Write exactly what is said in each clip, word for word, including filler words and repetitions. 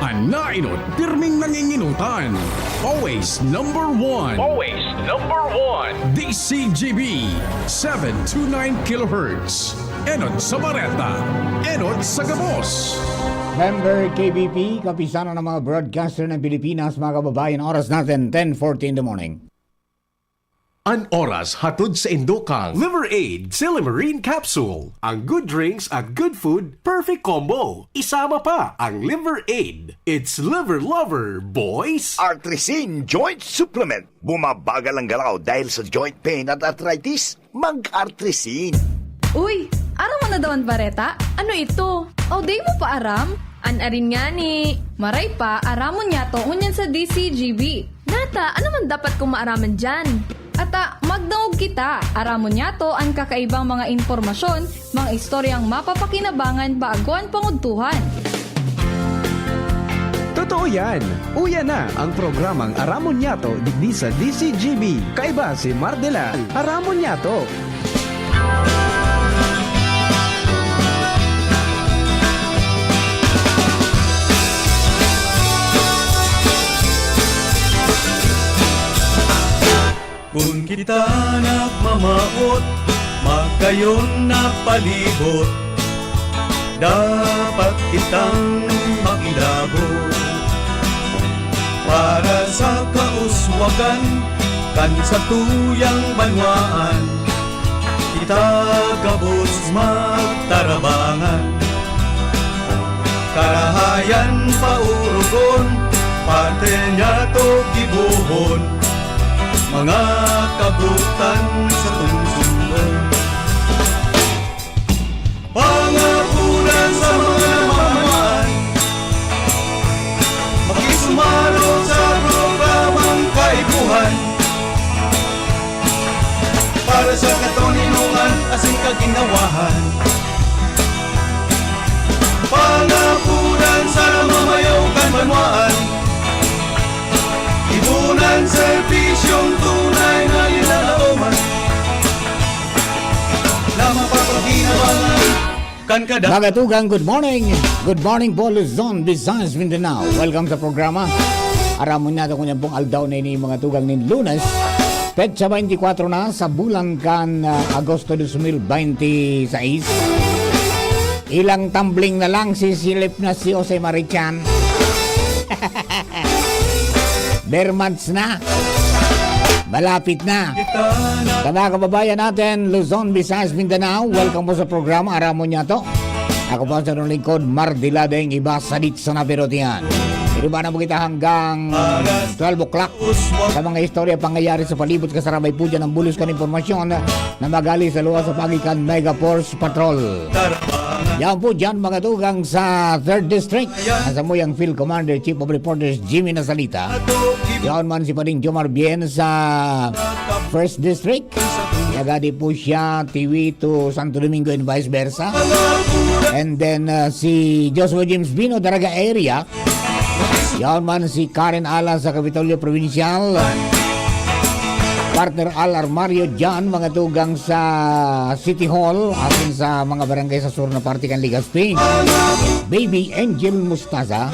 An nainot, pirming nanginginutan. Always number one. Always number one. D C G B, seven two nine kilohertz. Enot sa Bareta. Enot sa Gabos. Member K B P, Kapisanan ng mga Broadcaster ng Pilipinas, mga kababayan, oras natin, ten forty in the morning. An oras hatod sa indo kan Liver Aid Silimarin Capsule. Ang good drinks at good food, perfect combo. Isama pa ang Liver Aid. It's Liver Lover, boys! Artrisin Joint Supplement. Bumabagal ang galaw dahil sa joint pain at arthritis. Mag-Artrisin. Uy, aram mo na daw an bareta? Ano ito? O, di mo pa aram? An arin ngani. Maray pa, aramon niyato ngunyan sa D C G B. Nata, ano man dapat kong maaraman diyan? Ata, magdangog kita. Aramon niyato an kakaibang mga impormasyon, mga istoryang mapapakinabangan bago an pangudtuhan. Totoo yan! Uya na ang programang Aramon Niyato digdi sa D C G B. Kaiba si Mardela. Aramon Niyato. Kun kita nagmamawot, magayon na palibot, dapat kitang makilabot. Para sa kauswagan kan satuyang banwaan, kita gabos magtarabangan. Karahayan paurugon, parte niyato gibohon, mga kabutan sa tungsungon. Pangapuran sa mga namamaan, makisumaro sa programang Kaipuhan. Para sa katoninongan asin kaginawahan, pangapuran sa namamayo kan banwaan, ipunan serbisyong tunay na nilalaoman, na mapapakinabangan kan kada Mga tugang, good morning. Good morning po, Luzon, Visayas, Mindanao. Welcome sa programa. Aramon niyato ngunyan pong aldaw na ini, mga tugang, nin Lunes. Petsa twenty-four na sa bulan kan, ah, Agosto dos mil veintiseis. Ilang tumbling na lang, sisilip na si Jose Marichan. Ber months na. Malapit na. Sa mga kababayan natin, Luzon, Visayas, Mindanao, welcome po sa programa Aramon Niyato. Ako po ang inyong lingkod, Mardela, daing iba, sadit sa napirotian. Iriba na po kita hanggang twelve o'clock sa mga istorya, pangyayari sa palibot, kasarabay po dyan ang bulos kan impormasyon na magaling sa luwas sa pagitan Mega Force Patrol. Yan po dyan, mga tugang, sa Third District. Nasa mo yung Field Commander, Chief of Reporters, Jimmy Nasalita. Yaon man si Pading Jomar Bien sa First District. Yagadi po siya, Tiwi to Santo Domingo and vice versa. And then, uh, si Joshua James Bino, Daraga area. Yaon man si Karen Ala sa Kapitolyo Provincial. Partner Al Armario dyan, mga tugang sa City Hall, asin sa mga barangay sa sur na parte kan Legazpi. Baby Angel Mustaza,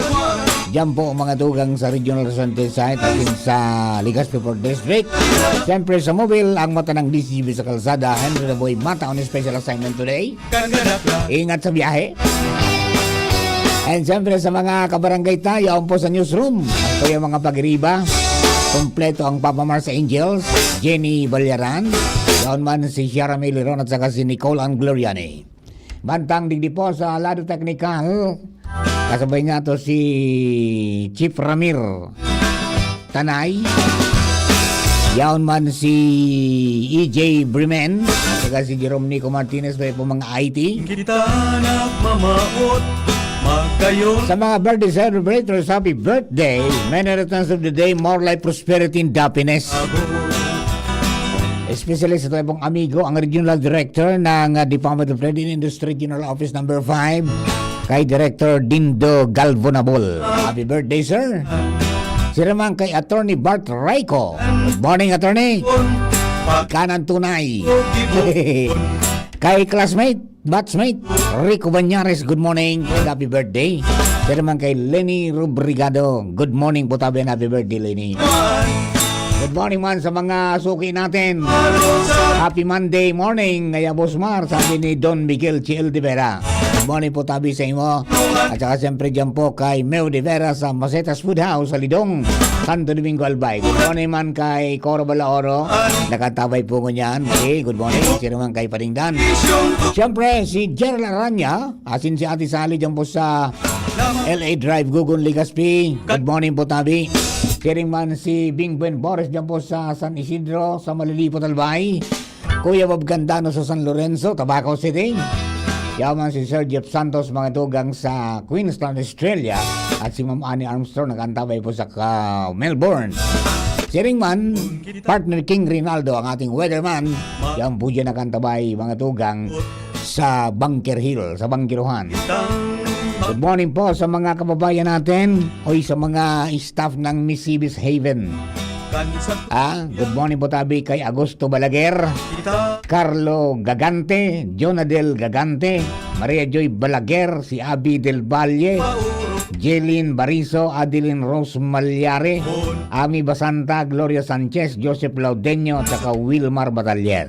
dyan po, mga tugang sa Regional Representative Site, asin sa Legazpi Fourth District. Siyempre sa Mobile, ang mata ng D C G B sa kalsada, Henry Laboy Mata on special assignment today. Ingat sa biyahe. And siyempre sa mga kabarangay ta, yaon po sa newsroom. Ang kaya mga pag-iriba, kompleto ang Papa Mars Angels, Jenny Ballaran, yaon man si Shara Miliron at saka si Nicole Angloriani. Bantang digdi po sa lado teknikal, kasabay niyato si Chief Ramir Tanay. Yaon man si E J Bremen, at saka si Jerome Nico Martinez, may po mga I T. Kita nagmamawot, magayon. Sa mga birthday celebrators, happy birthday. Many returns of the day, more life, prosperity, and happiness. Especially sa tayo pong amigo, ang Regional Director ng, uh, Department of Trade and Industry, General Office number five, kay Director Dindo Galvonabol. Happy birthday, sir. Siya naman kay Attorney Bart Raico. Good morning, Attorney. Ikaw na ang tunay. Kay classmate, batchmate, Rico Banyares, good morning. Happy birthday. Pero man kay Lenny Rubrigado, good morning po tabi and happy birthday, Lenny. Good morning man sa mga suki natin. Happy Monday morning, Ngaya Bosmar, sabi ni Don Miguel Chiel de Vera. Good morning po tabi sa imo. At saka siyempre dyan po kay Meo de Vera sa Macetas Food House sa Lidong, Santo Domingo, Albay. Good morning man kay Coro Balaoro, nakatabay po ko niyan. Okay, good morning. Sino man kay Paningdan. Siyempre, si Gerald Aranya, asin si Ate Sally dyan po sa L A Drive, Gugon, Legazpi. Good morning po, tabi. Siring man si Bing Buen Boris dyan po sa San Isidro, sa Malilipot, Albay. Kuya Bob Gandano sa San Lorenzo, Tabaco City. Yaman si Sir Jeff Santos, mga tugang sa Queensland, Australia. At si Ma'am Annie Armstrong, nag-antabay po sa ka-, Melbourne. Siring man, partner King Rinaldo, ang ating weatherman. Yan po dyan nag-antabay, mga tugang, sa Bunker Hill, sa Bangkirohan. Good morning po sa mga kababayan natin, oy, sa mga staff ng Misibis Haven. Ah, good morning po tabi kay Augusto Balaguer, Carlo Gagante, Jonadel Gagante, Maria Joy Balaguer, si Abby Del Valle, Jeline Bariso, Adeline Rose Malyari, Ami Basanta, Gloria Sanchez, Joseph Laudenio, at saka Wilmar Batalier.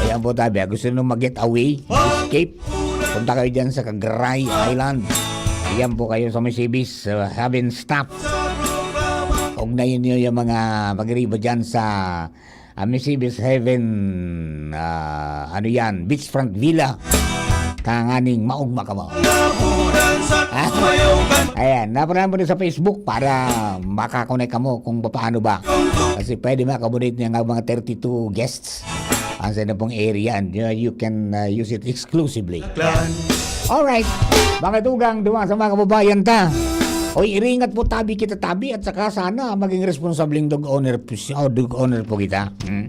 Ayan po tabi, gusto nyo mag-get away, escape, punta kayo dyan sa Kagray Island. Ayan po kayo sa Misibis, uh, Haven Staff. Ugnayan nyo yung mga pag-iriba dyan sa, ah, Misibis Haven, ah, ano yan, Beachfront Villa. Tanganing maugma kamo. Ayan, napunan mo din sa Facebook para makakonek kamo kung paano ba. Kasi pwede makakonek niya nga mga thirty-two guests. Ang sa inyo pong area, and, uh, you can, uh, use it exclusively. Alright. Mga tugang, duwa sa mga kababayan ta. Oy, iringat po tabi kita tabi at saka sana maging responsableng dog owner po siya, o dog owner po kita. Hmm?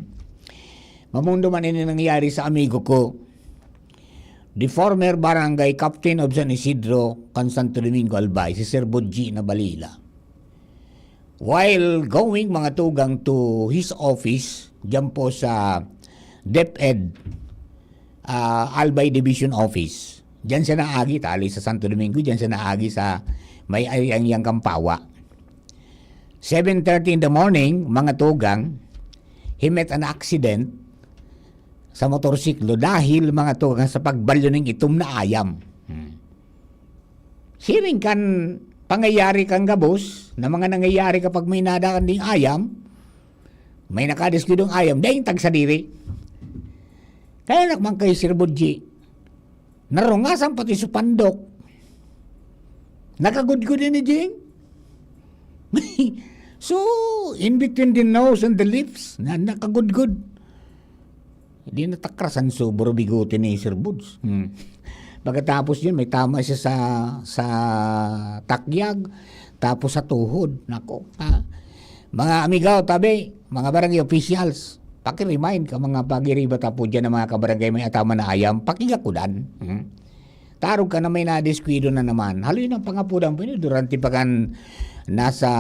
Mamundo man ini nangyari sa amigo ko, the former barangay captain of San Isidro, kan Santo Domingo, Albay, si Sir Budji Nabalila. While going, mga tugang, to his office, dyan po sa DepEd, ah, Albay Division Office. Dyan siya naagi, tali sa Santo Domingo, dyan siya naagi sa may ari ang iyang kampawa. Seven thirty in the morning, mga tugang, he met an accident sa motorsiklo dahil, mga tugang, sa pagbalyo ning itom na ayam. Hmm. Siring kan pangyayari kan gabos, na mga nangyayari kapag may nadaan ding ayam, may nakadiskwidong ayam, daing tagsadiri. Kaya nakman kay Sir Budji, narungasan pati sa pandok. Nakagudgod ini, Jing. So, in between the nose and the lips, na nakagudgod. Di natakrasan sobro bigote ni Sir Buds. Hmm. Pagkatapos yun, may tama siya sa, sa takyag, tapos sa tuhod. Nako, ha? Mga amigo, tabi, mga barangay officials, paki-remind ka mga pagiriba tapo dyan ng mga kabarangay may ataman na ayam, pakigakudan. Hmm? Tarog ka na may nadiskuido na naman. Haloy ng pangapudan pa yun, durante pa kan nasa,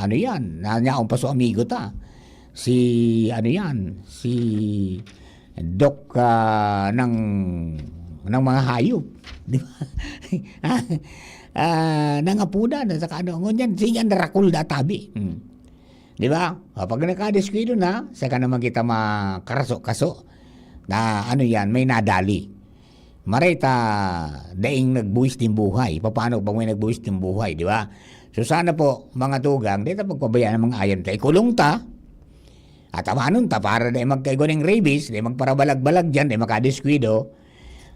ano yan, na, nyaon pa so amigo ta. Si, ano yan, si Doc, ah, ng, ng mga hayop. Di ba? Ah, nangapudan, at saka ano, ngunyan, sige, ang darakul da tabi. Hmm. Di ba? O, pag nakadiskuido na, saka naman kita makaraso-kaso na ano yan, may nadali. Maray ta daing nagbuhis nin buhay. Papaano pag may nagbuhis nin buhay, di ba? So sana po, mga tugang, di ta pagpabayaan ang mga ayam ta. Ikulong ta, at amanon ta para di magkaigwa ning rabies, di magparabalag-balag dyan, di makadiskuido.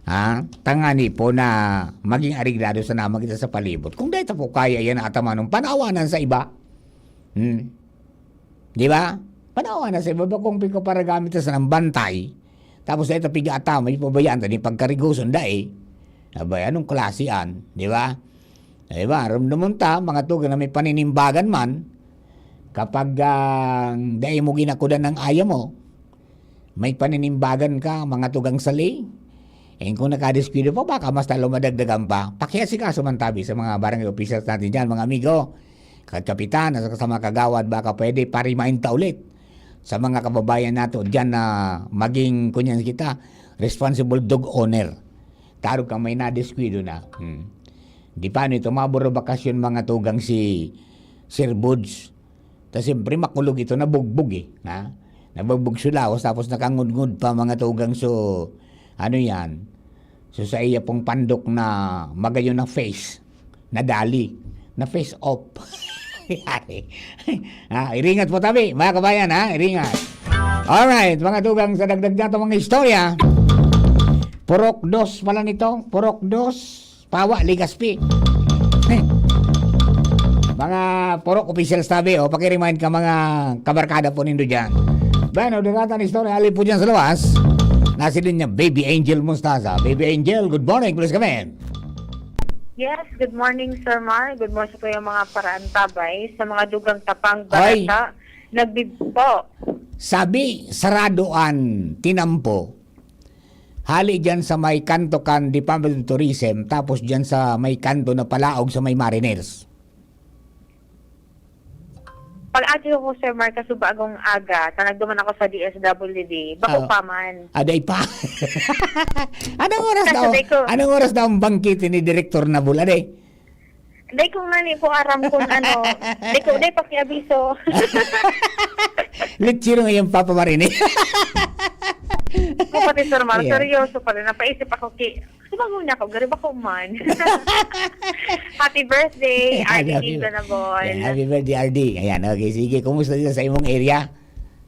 Ha? Tangani po na maging ariglado sana kita sa palibot. Kung di ta po kaya yan at amanon, panawanan sa iba. Hmm. Di ba? Panawanan sa iba, bakong pigkaparagamit sa nang bantay. Tapos dahil ta piga-atama, ipabayaan ta ni pagkarigoson dai. Abay, anong klase an? Di ba? Di ba? Ramdamon ta, mga tugang na may paninimbagan man, kapag, ah, dai mo ginakudan ng ayam mo, may paninimbagan ka, mga tugang sali. And kung nakadiskuido pa, baka mas lalo madagdagan pa. Pakiasikaso man tabi sa mga barangay officials natin dyan, mga amigo, kag kapitan, at sa mga kagawad, baka pwede pa-remind ta ulit sa mga kababayan nato dyan na maging, kunyan kita, responsible dog owner. Tarog kang may nadiskuido na. Hmm. Di pa ano ito, maburo bakasyon mga tugang si Sir Buds. Ta siyempre makulog ito, nabugbog eh. Ha? Nabugbog su lawas tapos nakangudngod pa mga tugang so ano yan? So sa iya pong pandok na magayon na face, nadali, na face off. Yari. Ha, iringat po tabi, mga kabayan ha, iringat. Alright, mga tugang sa dagdag nato mga istorya. Purok dos pala nito, Purok dos. Pawa, Legazpi. Eh. Mga purok officials tabi, o, pakiremind ka mga kabarkada po nindo dyan. Bueno, dagatan istorya, alin po dyan sa luwas. Nasi din niya, Baby Angel Mostaza. Baby Angel, good morning, please come in. Yes, good morning, Sir Mar. Good morning sa iyo mga paraantabay, sa mga dugang tapang Ay. Barata. Nagbib po. Sabi, sarado an tinampo. Hali dyan sa may kanto kan Department of Tourism, tapos dyan sa may kanto na palaog sa may Mariners. Pag-agi ko, Sir Mar, kasuba agong aga, ta nagduman ako sa D S W D. Bako Ah. pa man. Aday pa. Anong oras Kasi daw? day ko- Anong oras daw ang bangkit ni Direktor Nabul? Aday? Day kong nani po aram kung ano. Day ko, day pakiabiso. Lechiro ngayon, Papa Marini. Ako pati, Sir Mar, Yeah. Seryoso pala. Napaisip ako, ki, sumagot niya ako, garib ako man. Happy birthday, I Ate love you. Linda Nabol. Yan, happy birthday, R D. Ayan, okay, sige. Kumusta dito sa imong area?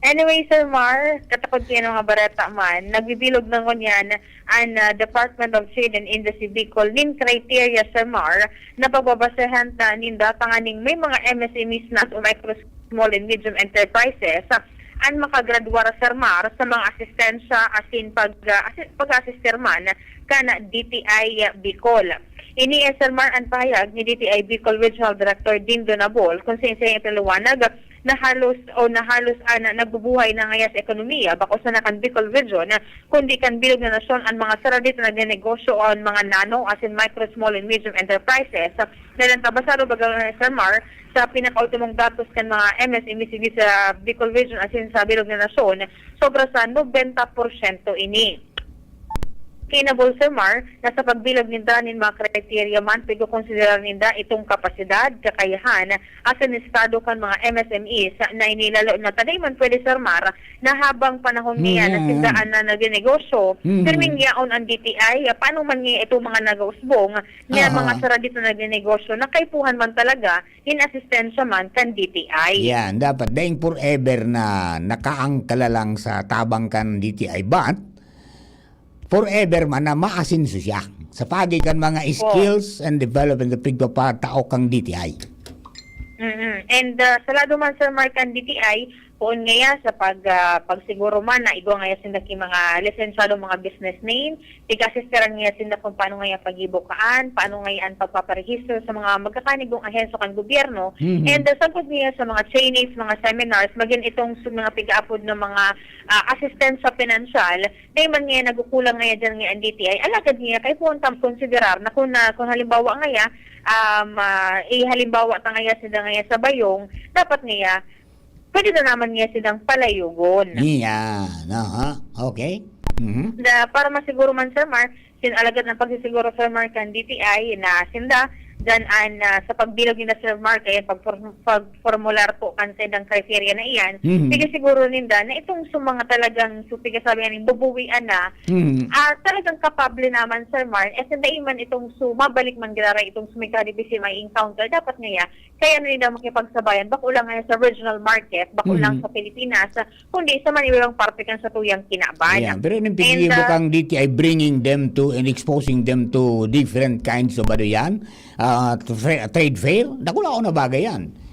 Anyway, Sir Mar, katakod ko yan mga bareta man, nagbibilog na ngunyan ang ah, Department of Trade and Industry Bicol nin criteria, Sir Mar, na pagbabasehan ta ninda tanganing may mga M S M Es na o micro, small and medium enterprises ah, an makagradwar, Sir Mar, sa mga asistensya asin pag, ah, asi- pag-asistir man kan D T I Bicol. Ini, eh, Sir Mar, an pahayag ni D T I Bicol Regional Director Dindo Nabol, kung sa iyang ipinaliwanag na halos o na halos ana nagbubuhay na ngaya sa ekonomiya, bako sana kan Bicol Region, kundi kan bilog na nasyon an mga saradit na nagnenegosyo o an mga nano asin micro, small and medium enterprises. Nalantabasado baga, Sir Mar, sa pinakaultimong datos kan mga M S M Es sa Bicol Region asin sa bilog na nasyon, sobra sa nobenta porsyento ini. Kay Nabol, Sir Mar, na sa pagbilog ninda nin mga kriterya man, pigkokonsiderar ninda itong kapasidad, kakayahan, asin estado kan mga M S M Es na ini, lalo na ta dai man pwede, Sir Mar, na habang panahon niya na Mm. sindaan na nagnenegosyo, Mm. pirming yaon ang D T I, paano man niya itong mga nag-uusbong niya, Aha. mga saradit na nagnenegosyo, na kaipuhan man talaga, in asistensya man kan D T I. Yan, dapat daing forever na nakaangkala lang sa tabang kan D T I, but forever man na maasenso siya sa pagi kan mga Opo. Skills and Development na pigpapatao kang D T I. Mm-mm. And ah, sa lado man, Sir Mar, kan D T I, poon ngaya sa pag, ah, pagsiguro man na igwa ngaya sinda ki mga lisensyado, mga business name, pig-asistiran ngaya sinda kung paano ngaya paggibo kaan, paano ngaya an pagpaparehistro sa mga magkakanigong ahensya kan gobyerno, Mhm. and ah, sagkod ngaya sa mga trainings, mga seminars, magin itong sa mga pigaapod na mga ah, asistensya pinansyal, dai man ngaya nagukulang ngaya diyan ngaya an D T I. Alagad ngaya kaipuhan tam konsiderar na kung, na, kung halimbawa ngaya, um, ah, ihalimbawa ta ngaya sila ngaya sa bayong, dapat ngaya, pwede na naman ngaya silang palayogon. Yan, aha, okay. Mhm. Na para masiguro man, Sir Mar, sin alagad ng pagsisiguro, Sir Mar, kan D T I na sinda, dan an ah, sa pagbilog nila, Sir Mar, kaya pag, pagformular po kan saindang criteria na iyan, Mhm. sige siguro ninda na itong sa mga talagang, so, pigasabi nga ning bubuwian na, Mhm. ah, talagang kapable naman, Sir Mar, eh, sinda iman itong su-, mabalik man giraray itong sumikari bisi may encounter, dapat ngaya, kaya na nila makipagsabayan, bako lang ngaya sa regional market, bako Mhm. lang sa Pilipinas, kundi sa man ibang parte kan satuyang kinaban. Ayan, pero nung And, piggibo ah, kang D T I bringing them to and exposing them to different kinds of ano yan, ah, tra- trade fair, dakula ko na bagay yan.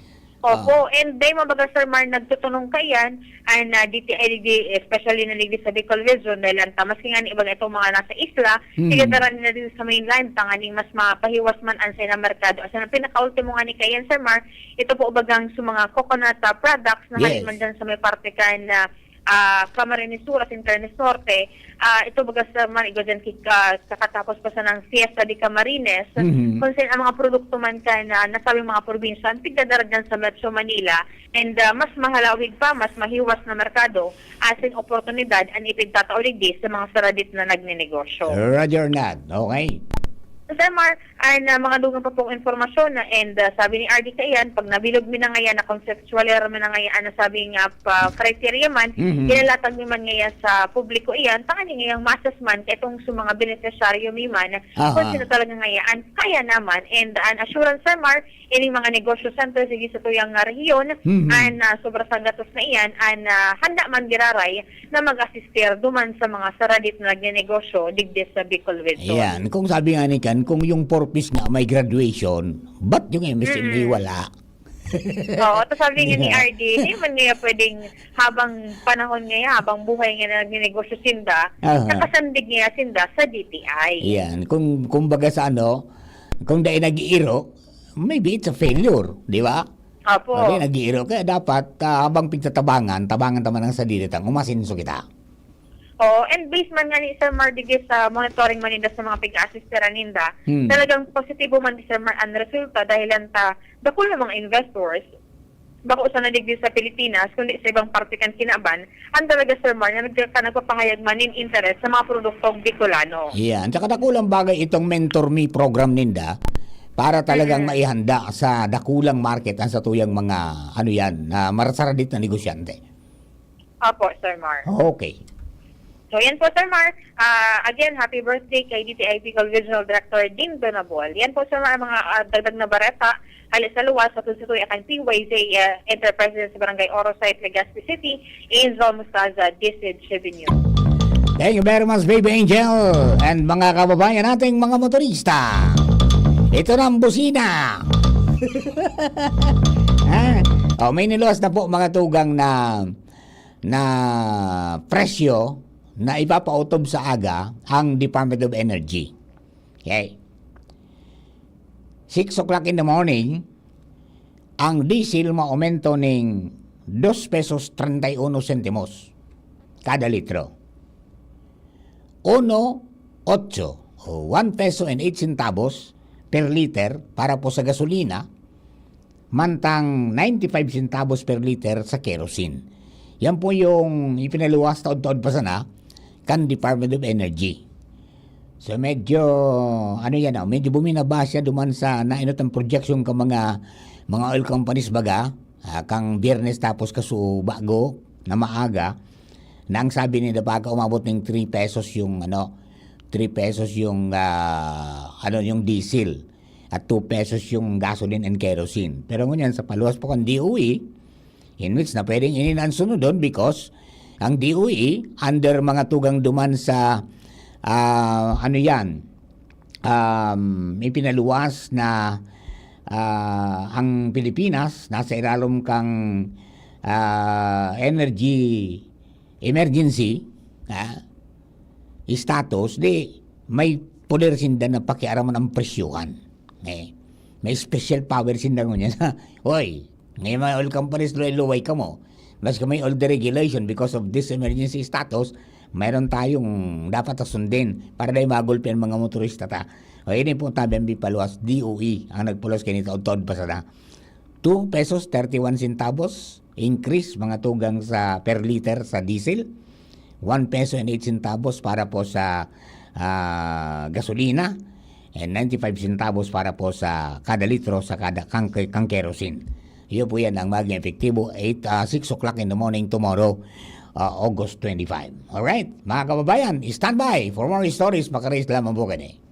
Opo, and dai mabaga, Sir Mar, nagtutunong kaiyan an ah, D T I, di, especially na digdi sa Bicol Region, dahil ang tamas nga ni iba itong mga nasa isla, Hmm. sige, tara nila dito sa mainland, tanganing mas mapahiwas man ang sa merkado. As in, ang pinakaultimo nga ni kaiyan, Sir Mar, ito po bagang sa mga coconut ah, products na Yes. halin man dyan sa may parte kan ah, ah, Camarines Sur at Camarines Norte, ah, ito baga sa man, igwa dyan ki-, ah, kakatapos pa sa ng Fiesta de Camarines, Mhm. kung saan ang mga produkto man ka na nasabing mga probinsya, ang tigdadara dyan sa Metro Manila, and ah, mas mahalawig pa, mas mahiwas na merkado, asin oportunidad, ang ipigtatao digdi sa mga saradit na nagnenegosyo. Roger that. Okay. Sir Mar, an, ah, mga dugang pa pong impormasyon na, and, ah, sabi ni R D kaiyan, pag nabilog mi na ngayan, na conceptualize mi na ngayan, na sabi nga pa criteria man, Mhm. Kinalatag mi man ngayan sa publiko iyan, tanganing ngayang ma-assess man kaitong sa mga benepisyaryo mi man, Aha. Kung sino talaga ngayan, kaya naman. And an assurance, Sir Mar, ining mga negosyo center, sige sa tuyang nga rehiyon, Mhm. An, ah, sobra sa gatos na iyan, an, ah, handa man giraray na mag-asistir duman sa mga saradit na nagnenegosyo digdi sa Bicol Region. Ayan. Kung sabi nga ni Kan, kung yung four Ps nga may graduation, ba't yung M S M E Mm. wala? Oo, to sabi nga ni Yeah. R D, hindi man nga pwedeng habang panahon nga, habang buhay nga na nagnenegosyo sinda, Aha. Nakasandig nga sinda sa D T I. Yan. Kung, kumbaga sa ano, kung dai nag-iiro, maybe it's a failure, di ba? Opo. Kaya nag-iiro. Kaya dapat, ah, habang pigtatabangan, tabangan ta man ang sadiri ta, umasenso kita. Oo, and based man nga ni Sir Mar, digdi sa monitoring man ninda sa mga pig-aasistiran ninda, Hmm. talagang positibo man ni Sir Mar ang resulta, dahilan ta, dakul na mga investors, bako sana digdi sa Pilipinas, kundi sa ibang parte kan kinaban, ang talaga, Sir Mar, na nagka-, nagpapahayag man nin interes sa mga produktong Bicolano. Yan. Tsaka dakulang bagay itong Mentor Me program ninda para talagang Mm. maihanda sa dakulang market ang satuyang mga, ano yan, na marasaradit na negosyante. Opo, Sir Mar. Okay. So, yan po, Sir Mar. Ah, again, happy birthday kay D T I Bicol Regional Director Dean Donabol. Yan po, Sir Mar, ang mga, ah, dagdag na bareta. Hali sa luwas, sa Tusutoy akan P Y Z, ah, Enterprises sa Barangay Oro Site, Legazpi City, Angel Mostaza, D C G B News. Thank you very much, Baby Angel. And mga kababayan nating mga motorista. Ito na ang busina. Ah, oh, may niluwas na po, mga tugang, na, na presyo na ipapautob sa aga ang Department of Energy. Okay. Six o'clock in the morning, ang diesel maaumento ning dos pesos treinta y uno sentimos kada litro. Uno otso o one peso and eight centavos per liter para po sa gasolina, mantang ninety-five centavos per liter sa kerosene. Yan po yung ipinaluwas taod-taod pa sana kan Department of Energy. So, medyo, ano yan, oh, medyo buminaba siya duman sa nainot ang projection ka mga, mga oil companies baga, ah, kang Biyernes tapos kasu bago na maaga, na ang sabi nila, baka umabot ng three pesos yung, ano, three pesos yung, ah, ano, yung diesel at two pesos yung gasoline and kerosene. Pero ngunyan, sa paluwas po kan D O E, in which na pwedeng ini na ang sunodon because ang D O E, under mga tugang duman sa, ah, ano yan, um, ipinaluwas na, ah, ang Pilipinas nasa ilalom kang, ah, energy emergency, ah, status, di may poder sinda na pakiaraman ang presyohan. Eh, may special power sinda ngunyan. Hoy, may mga oil companies, luway-luway kamo. Mas kami all the regulation because of this emergency status, mayroon tayong dapat sundin para dai magulpi ang mga motorista ta. O, ini po tabi ang bipaluwas, D O E, ang nagpulos kini taod-taod pa sana. Two pesos thirty-one centavos increase, mga tugang, sa per liter sa diesel. One peso and eight centavos para po sa, ah, gasolina. And ninety-five centavos para po sa kada litro sa kada kang, kang kerosene. Iyo po yan ang maging epektibo, eight, ah, six o'clock in the morning tomorrow, ah, August twenty-five. Alright, mga kababayan, stand by for more stories. Makaris lamang po kani.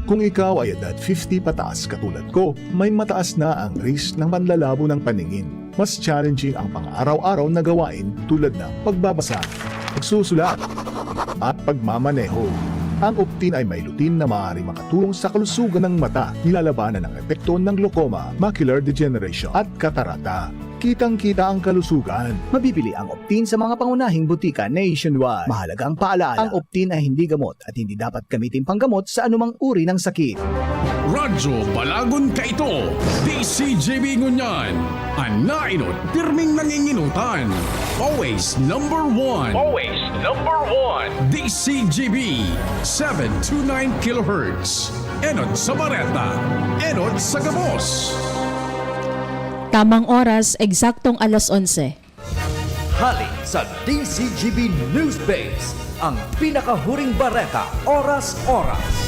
Kung ikaw ay edad fifty pataas katulad ko, may mataas na ang risk ng panlalabo ng paningin. Mas challenging ang pang-araw-araw na gawain tulad ng pagbabasa, pagsusulat, at pagmamaneho. Ang Optin ay may lutein na maaaring makatulong sa kalusugan ng mata, nilalabanan ang epekto ng glaucoma, macular degeneration, at katarata. Kitang-kita ang kalusugan. Mabibili ang Optin sa mga pangunahing butika nationwide. Mahalagang paalaala, ang Optin ay hindi gamot at hindi dapat gamitin panggamot sa anumang uri ng sakit. Radyo Balagon kaito, D C G B ngunyan, an nainot pirming nanginginutan. Always number one. Always number one. D C G B, seven two nine kilohertz. Enot sa bareta, enot sa gabos. Tamang oras, eksaktong alas onse. Hali sa D Z G B Newsbase, ang pinakahuring bareta, oras-oras.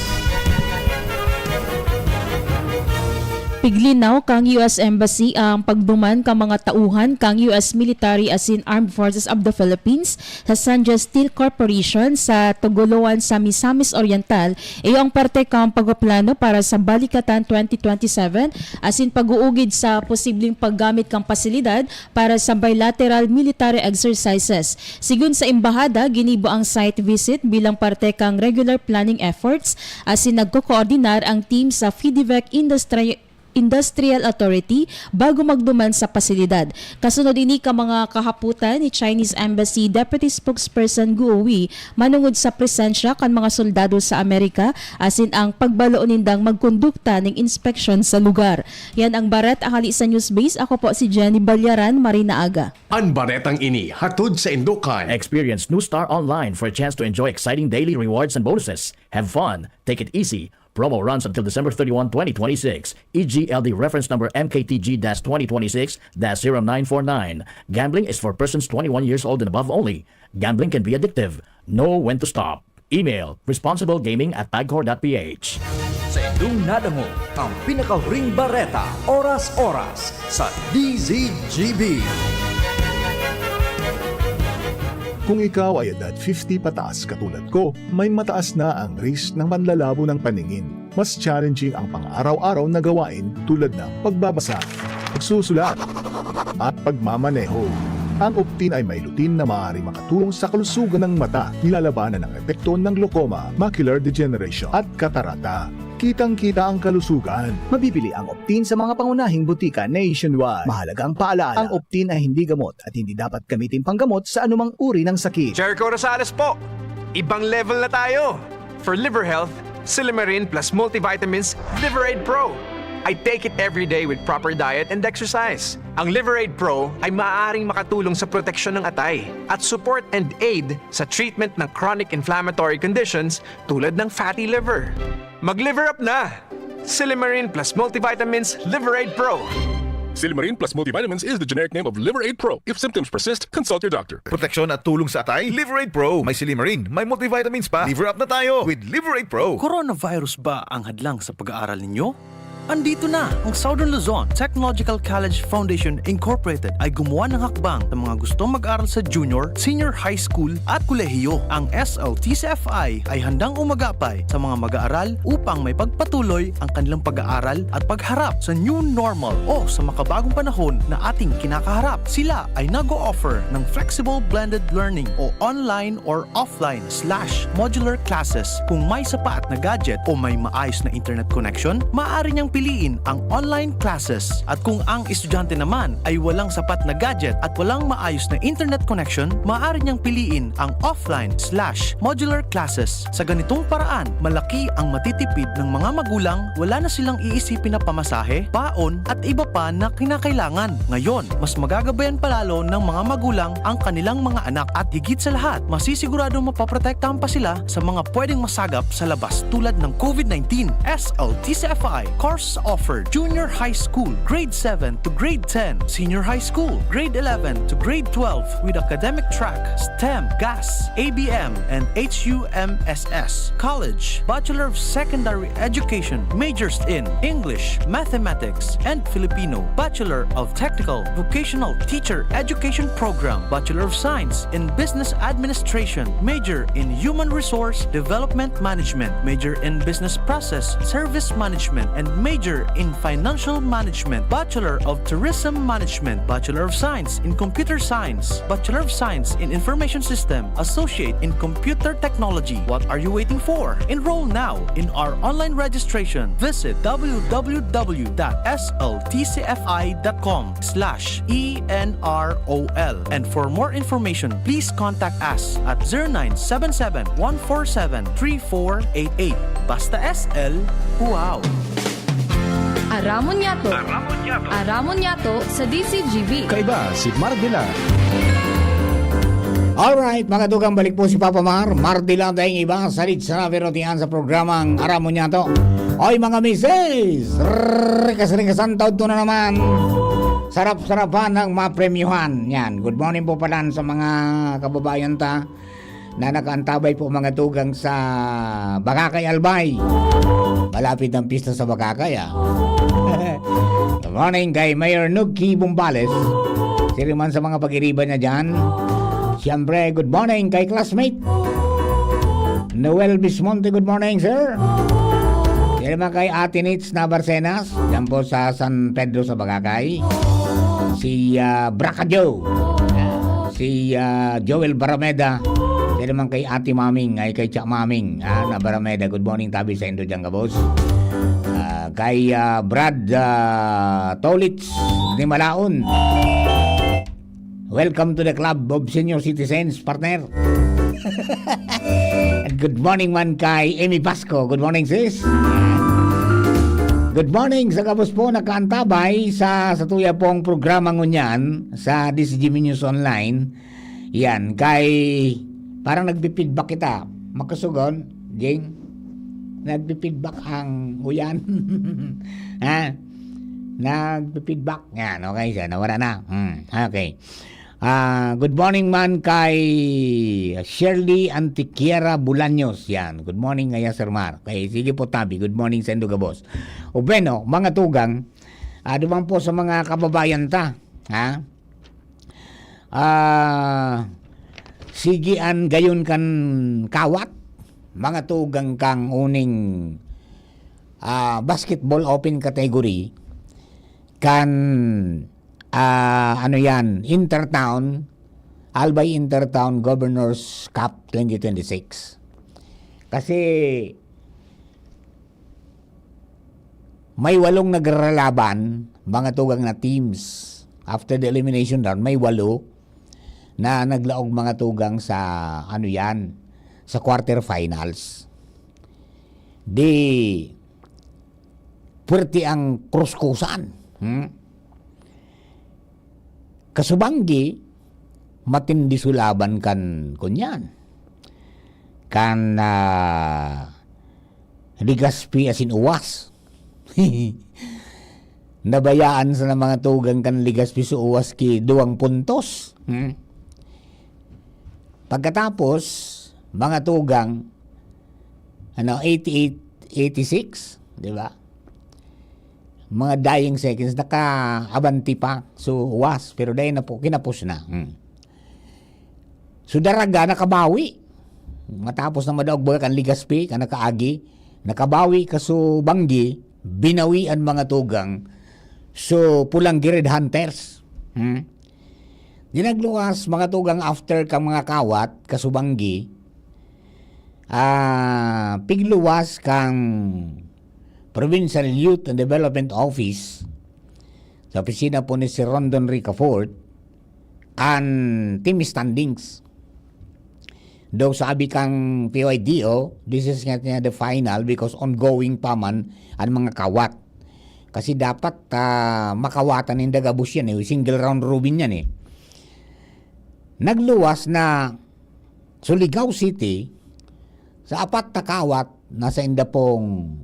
Piglinaw kan U S Embassy ang pagduman kan mga tauhan kan U S military asin Armed Forces of the Philippines sa Sandia Steel Corporation sa Togoloan sa Misamis Oriental. Iyo ang parte kan pagpaplano para sa Balikatan twenty twenty-seven asin pag-uugid sa posibleng paggamit kan pasilidad para sa bilateral military exercises. Sigon sa embahada, ginibo ang site visit bilang parte kan regular planning efforts asin nagkokoordinar ang team sa FIDIVEC Industri- Industrial Authority bago magduman sa pasilidad. Kasunod ini kan mga kahapotan ni Chinese Embassy Deputy Spokesperson Guo Wei manungod sa presensya kan mga soldado sa Amerika asin ang pagbalo nindang magkondukta ning inspeksyon sa lugar. Yan ang Bareta hali sa Newsbase. Ako po si Jenny Balyaran, maray na aga. An baretang ini hatod saindo kan Experience New Star Online for a chance to enjoy exciting daily rewards and bonuses. Have fun, take it easy. Promo runs until December thirty-one, twenty twenty-six. E G L D reference number M K T G dash twenty twenty-six dash zero nine four nine. Gambling is for persons twenty-one years old and above only. Gambling can be addictive. Know when to stop. Email responsiblegaming at pagcor dot ph. Saindong nadangog ang pinakahuring bareta, oras-oras, sa D Z G B. Kung ikaw ay edad fifty pataas katulad ko, may mataas na ang risk ng panlalabo ng paningin. Mas challenging ang pang-araw-araw na gawain tulad ng pagbabasa, pagsusulat, at pagmamaneho. Ang Optin ay may lutein na maaaring makatulong sa kalusugan ng mata, nilalabanan ang epekto ng glaucoma, macular degeneration, at katarata. Kitang-kita ang kalusugan. Mabibili ang Optin sa mga pangunahing butika nationwide. Mahalagang paalala, ang Optin ay hindi gamot at hindi dapat gamitin panggamot sa anumang uri ng sakit. Jericho Rosales po! Ibang level na tayo! For liver health, Silymarin plus multivitamins Liver Aid Pro. I take it every day with proper diet and exercise. Ang Liver Aid Pro ay maaaring makatulong sa proteksyon ng atay at support and aid sa treatment ng chronic inflammatory conditions tulad ng fatty liver. Mag-liver up na! Silymarin plus multivitamins Liver Aid Pro. Silymarin plus multivitamins is the generic name of Liver Aid Pro. If symptoms persist, consult your doctor. Proteksyon at tulong sa atay, Liver Aid Pro. May silymarin, may multivitamins pa. Liver up na tayo with Liver Aid Pro. Coronavirus ba ang hadlang sa pag-aaral ninyo? Andito na ang Southern Luzon Technological College Foundation Incorporated ay gumawa ng hakbang sa mga gustong mag-aral sa junior, senior high school at kolehiyo. Ang S L T C F I ay handang umagapay sa mga mag-aaral upang may pagpatuloy ang kanilang pag-aaral at pagharap sa new normal o sa makabagong panahon na ating kinakaharap. Sila ay nag-o-offer ng flexible blended learning o online or offline slash modular classes. Kung may sapat na gadget o may maayos na internet connection, maaari niyang piliin ang online classes. At kung ang estudyante naman ay walang sapat na gadget at walang maayos na internet connection, maaari niyang piliin ang offline slash modular classes. Sa ganitong paraan, malaki ang matitipid ng mga magulang, wala na silang iisipin na pamasahe, baon, at iba pa na kinakailangan. Ngayon, mas magagabayan pa lalo ng mga magulang ang kanilang mga anak at higit sa lahat, masisiguradong mapoprotektahan pa sila sa mga pwedeng masagap sa labas tulad ng COVID nineteen. S L T C F I, course offered, junior high school, grade seven to grade ten, senior high school, grade eleven to grade twelve with academic track, STEM, GAS, A B M, and H U M S S. College, Bachelor of Secondary Education, majors in English, Mathematics, and Filipino, Bachelor of Technical Vocational Teacher Education Program, Bachelor of Science in Business Administration, major in Human Resource Development Management, major in Business Process Service Management, and major in Financial Management, Bachelor of Tourism Management, Bachelor of Science in Computer Science, Bachelor of Science in Information System, Associate in Computer Technology. What are you waiting for? Enroll now in our online registration. Visit w w w dot s l t c f i dot com slash e n r o l. And for more information, please contact us at zero nine seven seven, one four seven, three four eight eight. Basta S L, wow! Aramon Nyato. Aramon Nyato sa D C G B. Kaiba si Mar Dilan. Alright, mga tugang, balik po si Papa Mar. Mar Dilan, daing iba, salit sa pero tiyan sa programang Aramon Nyato. Oy, mga misis! Rikas-rikas ang taod to na naman. Sarap-sarapan ng mapremyuhan. Yan. Good morning po pala sa mga kababayan ta na nakaantabay po, mga tugang, sa Bagakay, Albay. Malapit ang pista sa Bagakay, ah. Good morning kay Mayor Nugki Bumbales. Sino man sa mga pag-iriba niya dyan. Siyempre, good morning kay classmate Noel Bismonte. Good morning, sir. Sino man kay Ate Nits na Barcenas, dyan po sa San Pedro sa Bagakay. Si, ah, Braca Joe. Si, ah, Joel Barameda. Sino man kay Ate Maming, ay kay Cha Maming, ah, na Barameda. Good morning, tabi sa indo dyan, kabos. Ah, kay, ah, Brad, ah, Tolits ni Malaon. Welcome to the club of senior citizens, partner. And good morning man kay Amy Pasco. Good morning, sis. Good morning sa gabos po nakaantabay sa, sa tuya pong programa ngunyan sa D C G News Online. Yan, kay parang nagpi-feedback kita. Makusugon, Jing? Nagpi-feedback ang uyan. Ha? Nagpi-feedback. Yan, okay siya. Nawala na. Hmm, okay. Ah, good morning man kay Shirley Antiquiera Bolaños. Yan. Good morning, ngaya, Sir Mar. Okay, sige po, tabi. Good morning sa indo gabos. O bueno, mga tugang, ah, duman po sa mga kababayan ta. Ha? Ah, sige an gayon kan kawat, mga tugang, kang uning, ah, basketball open category kan, ah, ano yan, Intertown, Albay Intertown Governors Cup twenty twenty-six. Kasi may walong nagralaban, mga tugang, na teams. After the elimination round, may walo na naglaog, mga tugang, sa, ano yan, sa quarterfinals. Di puwerte ang kruskusan. Hmm? Kasubanggi, matindi su laban kan, kunyan, kan, ah, Legazpi asin Uwas. Nabayaan sana, mga tugang, kan Legazpi su Uwas ki duwang puntos. Hmm? Pagkatapos, mga tugang, ano, eighty-eight, eighty-six, di ba? Mga dying seconds, nakaabanti pa su Uwas, pero dai na po, kinapos na. Hmm. Su Daraga, nakabawi. Matapos na madaog baga kan Legazpi, kan nakaagi, nakabawi kasu banggi, binawian, mga tugang, su Polangui Red Hunters. Hmm? Di nagluwas, mga tugang, after kan mga kawat, kasu banggi, ah, pigluwas kan Provincial Youth and Development Office, sa opisina po ni Sir Rondon Ricafort, an team standings. Though sabi kan P Y D O, this is not yet the final because ongoing pa man an mga kawat. Kasi dapat, ah, makawatan ninda gabos yan eh. Single round robin yan eh. Nagluwas na Surigao City, sa apat na kawat na sainda pong,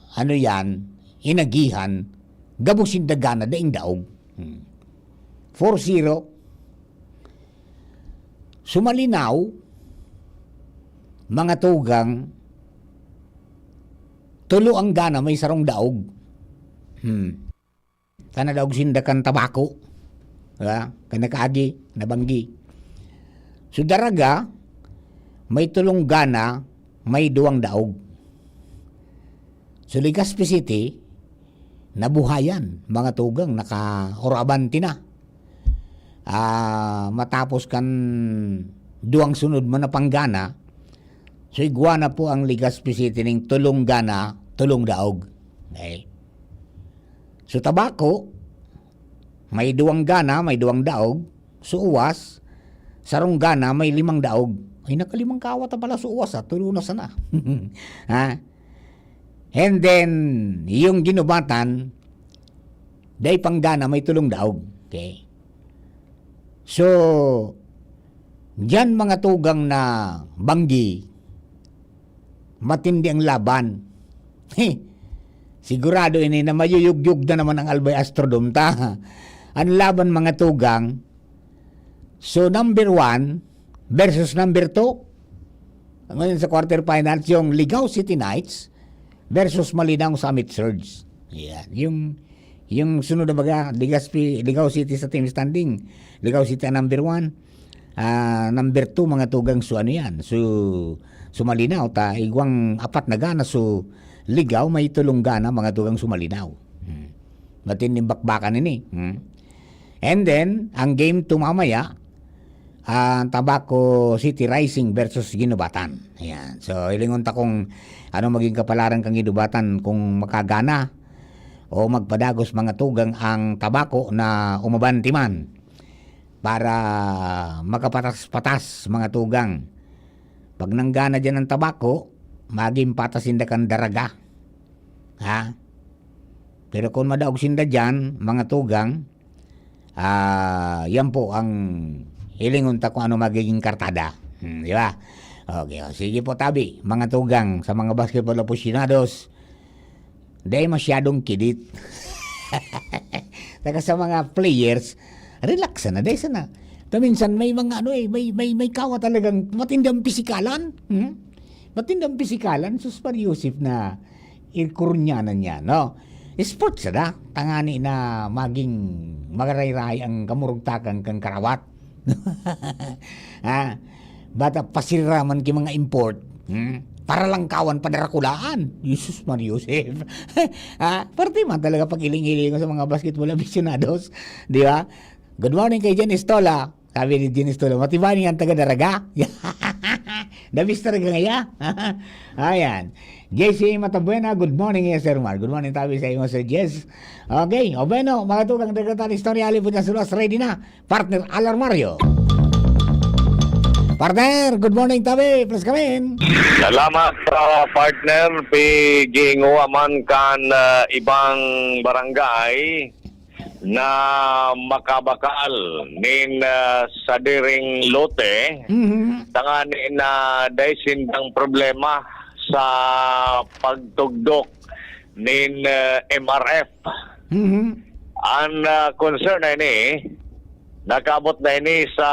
ano yan, inagihan, gabos sinda gana, daing daog. Hmm. Four zero. Su Malinao, mga tugang, tulo ang gana, may sarong daog. Hmm. Kan nadaog sinda kan Tabaco. Diba? Kan nakaagi, nabanggi. Su Daraga, may tolong gana, may duwang daog. Su Legazpi City, nabuhayan, mga tugang, naka-, or abante na. Ah, matapos kan duwang sunod man na panggana, su igwa na po ang Legazpi City ning tolong gana, tolong daog. Okay. Su Tabaco, may duwang gana, may duwang daog. Su Uwas, sarong gana, may limang daog. Ay, nakalimang kawat na pala su Uwas, ah. Tulo na sana. Ha? And then, yung Guinobatan, dai pang gana, may tolong daog. Okay. So, diyan, mga tugang, na banggi, matindi ang laban. He, sigurado ini na mayuyugyog na naman ang Albay Astrodome ta. ang laban, mga tugang. So, number one versus number two. Ngayon sa quarterfinals, yung Ligao City Knights versus Malinao Summit Surge. Yan. Yung, yung sunod na baga, Legazpi-, Ligao City sa team standing. Ligao City ang number one. Ah, number two, mga tugang, so ano yan? So, so Malinao, ta, igwang apat na gana. So, Ligao, may tulong gana, mga tugang, so Malinao. Hmm. Matinding bakbakan ini. Hmm. And then, ang game two mamaya, ah, Tabaco City Rising versus Guinobatan. Ayan. So, hilingon ta kung ano maging kapalaran kan Guinobatan, kung makagana o magpadagos, mga tugang, ang Tabaco na umabanti man para makapatas-patas, mga tugang. Pag nanggana diyan ang Tabaco, maging patas sinda kan Daraga. Ha? Pero kung madaog sinda diyan, mga tugang, ah, yan po ang hilingon ta kung ano magiging kartada. Hmm, di ba? Okay, o, sige po, tabi, mga tugang, sa mga basketball aficionados, dai masyadong kidit. Saka sa mga players, relax na, dai sana. Ta minsan may mga ano eh, may, may, may kawa talagang matindang pisikalan. Hmm? Matindang pisikalan, sus, Maria Joseph, na ikurunyanan niya, no? Sports na, tangani na maging magarayraya ang kamurugtakan kan karawat. Ha? Bata pasiriraman ki mga import. Hmm? Paralangkawan, padarakulaan. Jesus Maria Joseph. Ha? Parte man talaga pag-iling-iling sa mga basketball aficionados. Di ba? Good morning kay Jen Estola. Sabi ni Jen Estola, "Matibay ni ang taga Daraga." Dabis talaga ngaya. Ayan. J C Matabuena, good morning, yes, Sir Mar. Good morning, tabi sa imo, Sir Jess. Okay. O bueno, mga tugang, dagatan istorya, alipod na sulas, ready na. Partner Alarmario. Partner, good morning, tabi. Please come in. Salamat, ah, partner. Piginguwa man kan, ah, ibang barangay na makabakal nin, ah, sadiring lote, Mhm. tangani na dai sindang problema sa pagtugdok nin, ah, M R F. Mhm. An, ah, concern na ini, nakaabot na ini sa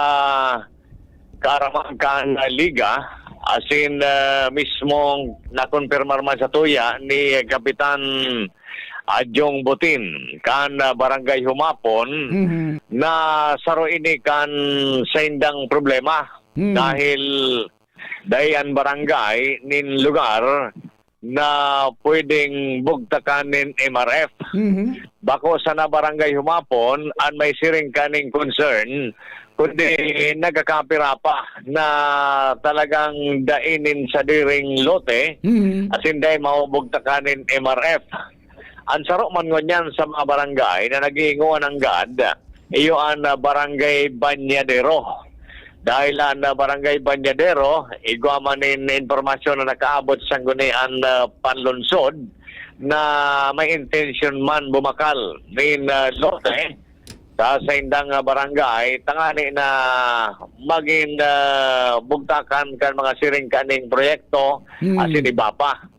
kaaraman kan liga, asin, ah, mismong nakonpirmar man sa tuya ni Kapitan Adyong Butin kan, ah, Barangay Humapon Mhm. na saro ini kan saindang problema Mhm. dahil dai an barangay nin lugar na pwedeng bugtakan nin M R F. Mhm. Bako sana Barangay Humapon an may siring kaning concern, kundi nagkakapira pa na talagang dai nin sadiring lote, Mhm. asin dai mabubugtakan nin M R F. An saro man ngunyan sa mga barangay na nag-iingoan nanggad, iyo an, ah, Barangay Bañadero. Dahil an, ah, Barangay Bañadero, igwa man nin impormasyon na nakaabot sangguni an, ah, panlunsod na may intensyon man bumakal nin, ah, lote sa saindang, ah, barangay, tangani na magin, ah, bugtakan kan mga siring kaning proyekto, Hmm. asin iba pa.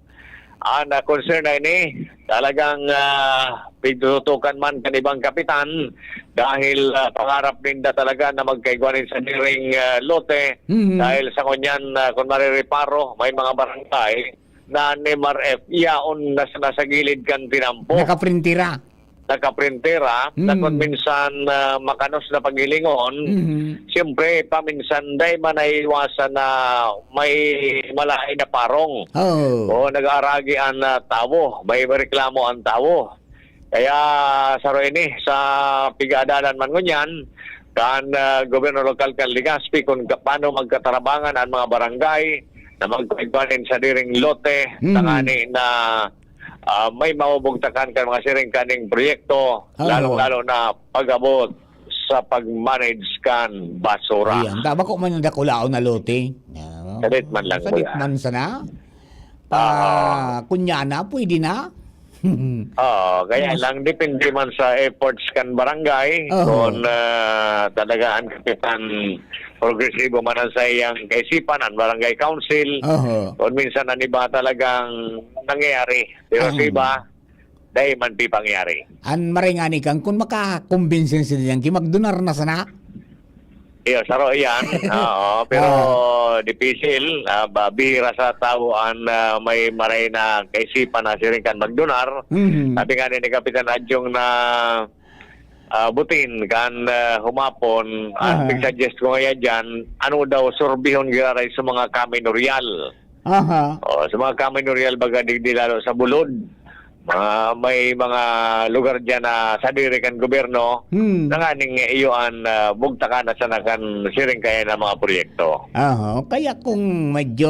An, ah, concern na ini, talagang, ah, pigtututukan man kan ibang kapitan dahil, ah, pangarap ninda talaga na magkaigwa nin sadiring, ah, lote Mhm. dahil sa ngunyan, ah, kung marireparo, may mga barangay na an M R F yaon na sa, nasa gilid kan tinampo. Nakaprintira. Nakaprintera, na Hmm. kung minsan, ah, makanos na paghilingon, Mhm. siyempre, paminsan, dai man naiiwasan na may malaen na parong Oo. o nag-aaragi an, ah, tawo, may reklamo an tawo. Kaya, saro ini, sa pigaadalan man ngunyan, kan, ah, gobyerno lokal kan Legazpi, kung ka-, paano magkatarabangan an mga barangay na magkaigwa nin sadiring lote, Mhm. tangani na ah, may mabubugtakan kan mga siring kaning proyekto, Oo. lalong-lalo na pag-abot sa pag-manage kan basura. Ayan, ta bako man yung dakulaon na lote. Ah, Salit man lang salit wala. man sana. Pa, Oo. kunya na, pwede na. Oo, kaya Mas lang depende man sa efforts kan barangay, Oo. kung, ah, talaga ang kapitan progresibo man ang sa iyang kaisipan, ang barangay council, Oo. kung minsan ang iba talagang nangyayari. Pero sa Ang iba, Dai man pi pangyari. An maray ngani kan kun makakumbinsin sila diyan, ki magdonar na sana. Iyo, saro iyan. Oo, pero dipisil, ah, ba, bihira sa tawo an, ah, may maray na kaisipan na siring kan magdonar. Mhm. Sabi nga ni Kapitan Adyong na, ah, butin kan, ah, humapon, ang Aha. pig-suggest ko ngayon dyan, ano daw, surbihon giraray sa mga kaminoryal. Aha. O, sa mga kaminoryal baga digdi lalo sa bulod. Ah, may mga lugar diyan na sadiri kan gobyerno Hmm. na nganing iyo an ah, bugtakan na sana kan siring kaya na mga proyekto. Aha. Kaya kung medyo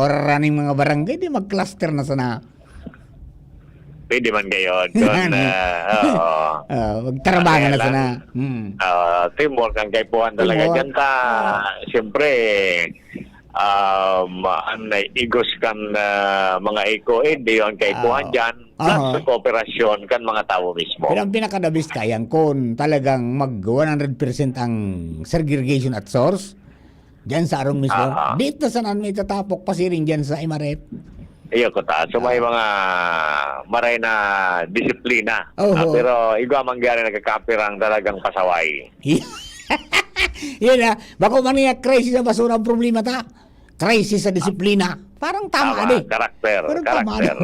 oraning mga barangay, di mag-cluster na sana. Pwede man kayo. Doon, ah, oo. Ah, magtarabangan Kaya na lang, sana. Hmm. ah, teamwork ang kaipuhan talaga Teamwork. dyan. Ta, siyempre, um, ang igos kan ah, mga eco-aid, di ang kaipuhan Ah. dyan. Plus Aha. sa kooperasyon kan mga tao mismo. Pero ang pinakadabis kayang kun talagang mag one hundred percent ang segregation at source, diyan sa arong mismo, Ah. di ta sana may tatapok pasiring diyan sa M R F. Iyo ko ta. So may Ah. mga maray na disiplina. Oho. Ah, pero igwa mangyari nagkakapirang talagang pasaway. Yun ah. Bako man niya crisis sa basura ang problema ta. Crisis sa disiplina. Parang tama, Tama, di. karakter, Parang tama, karakter. di.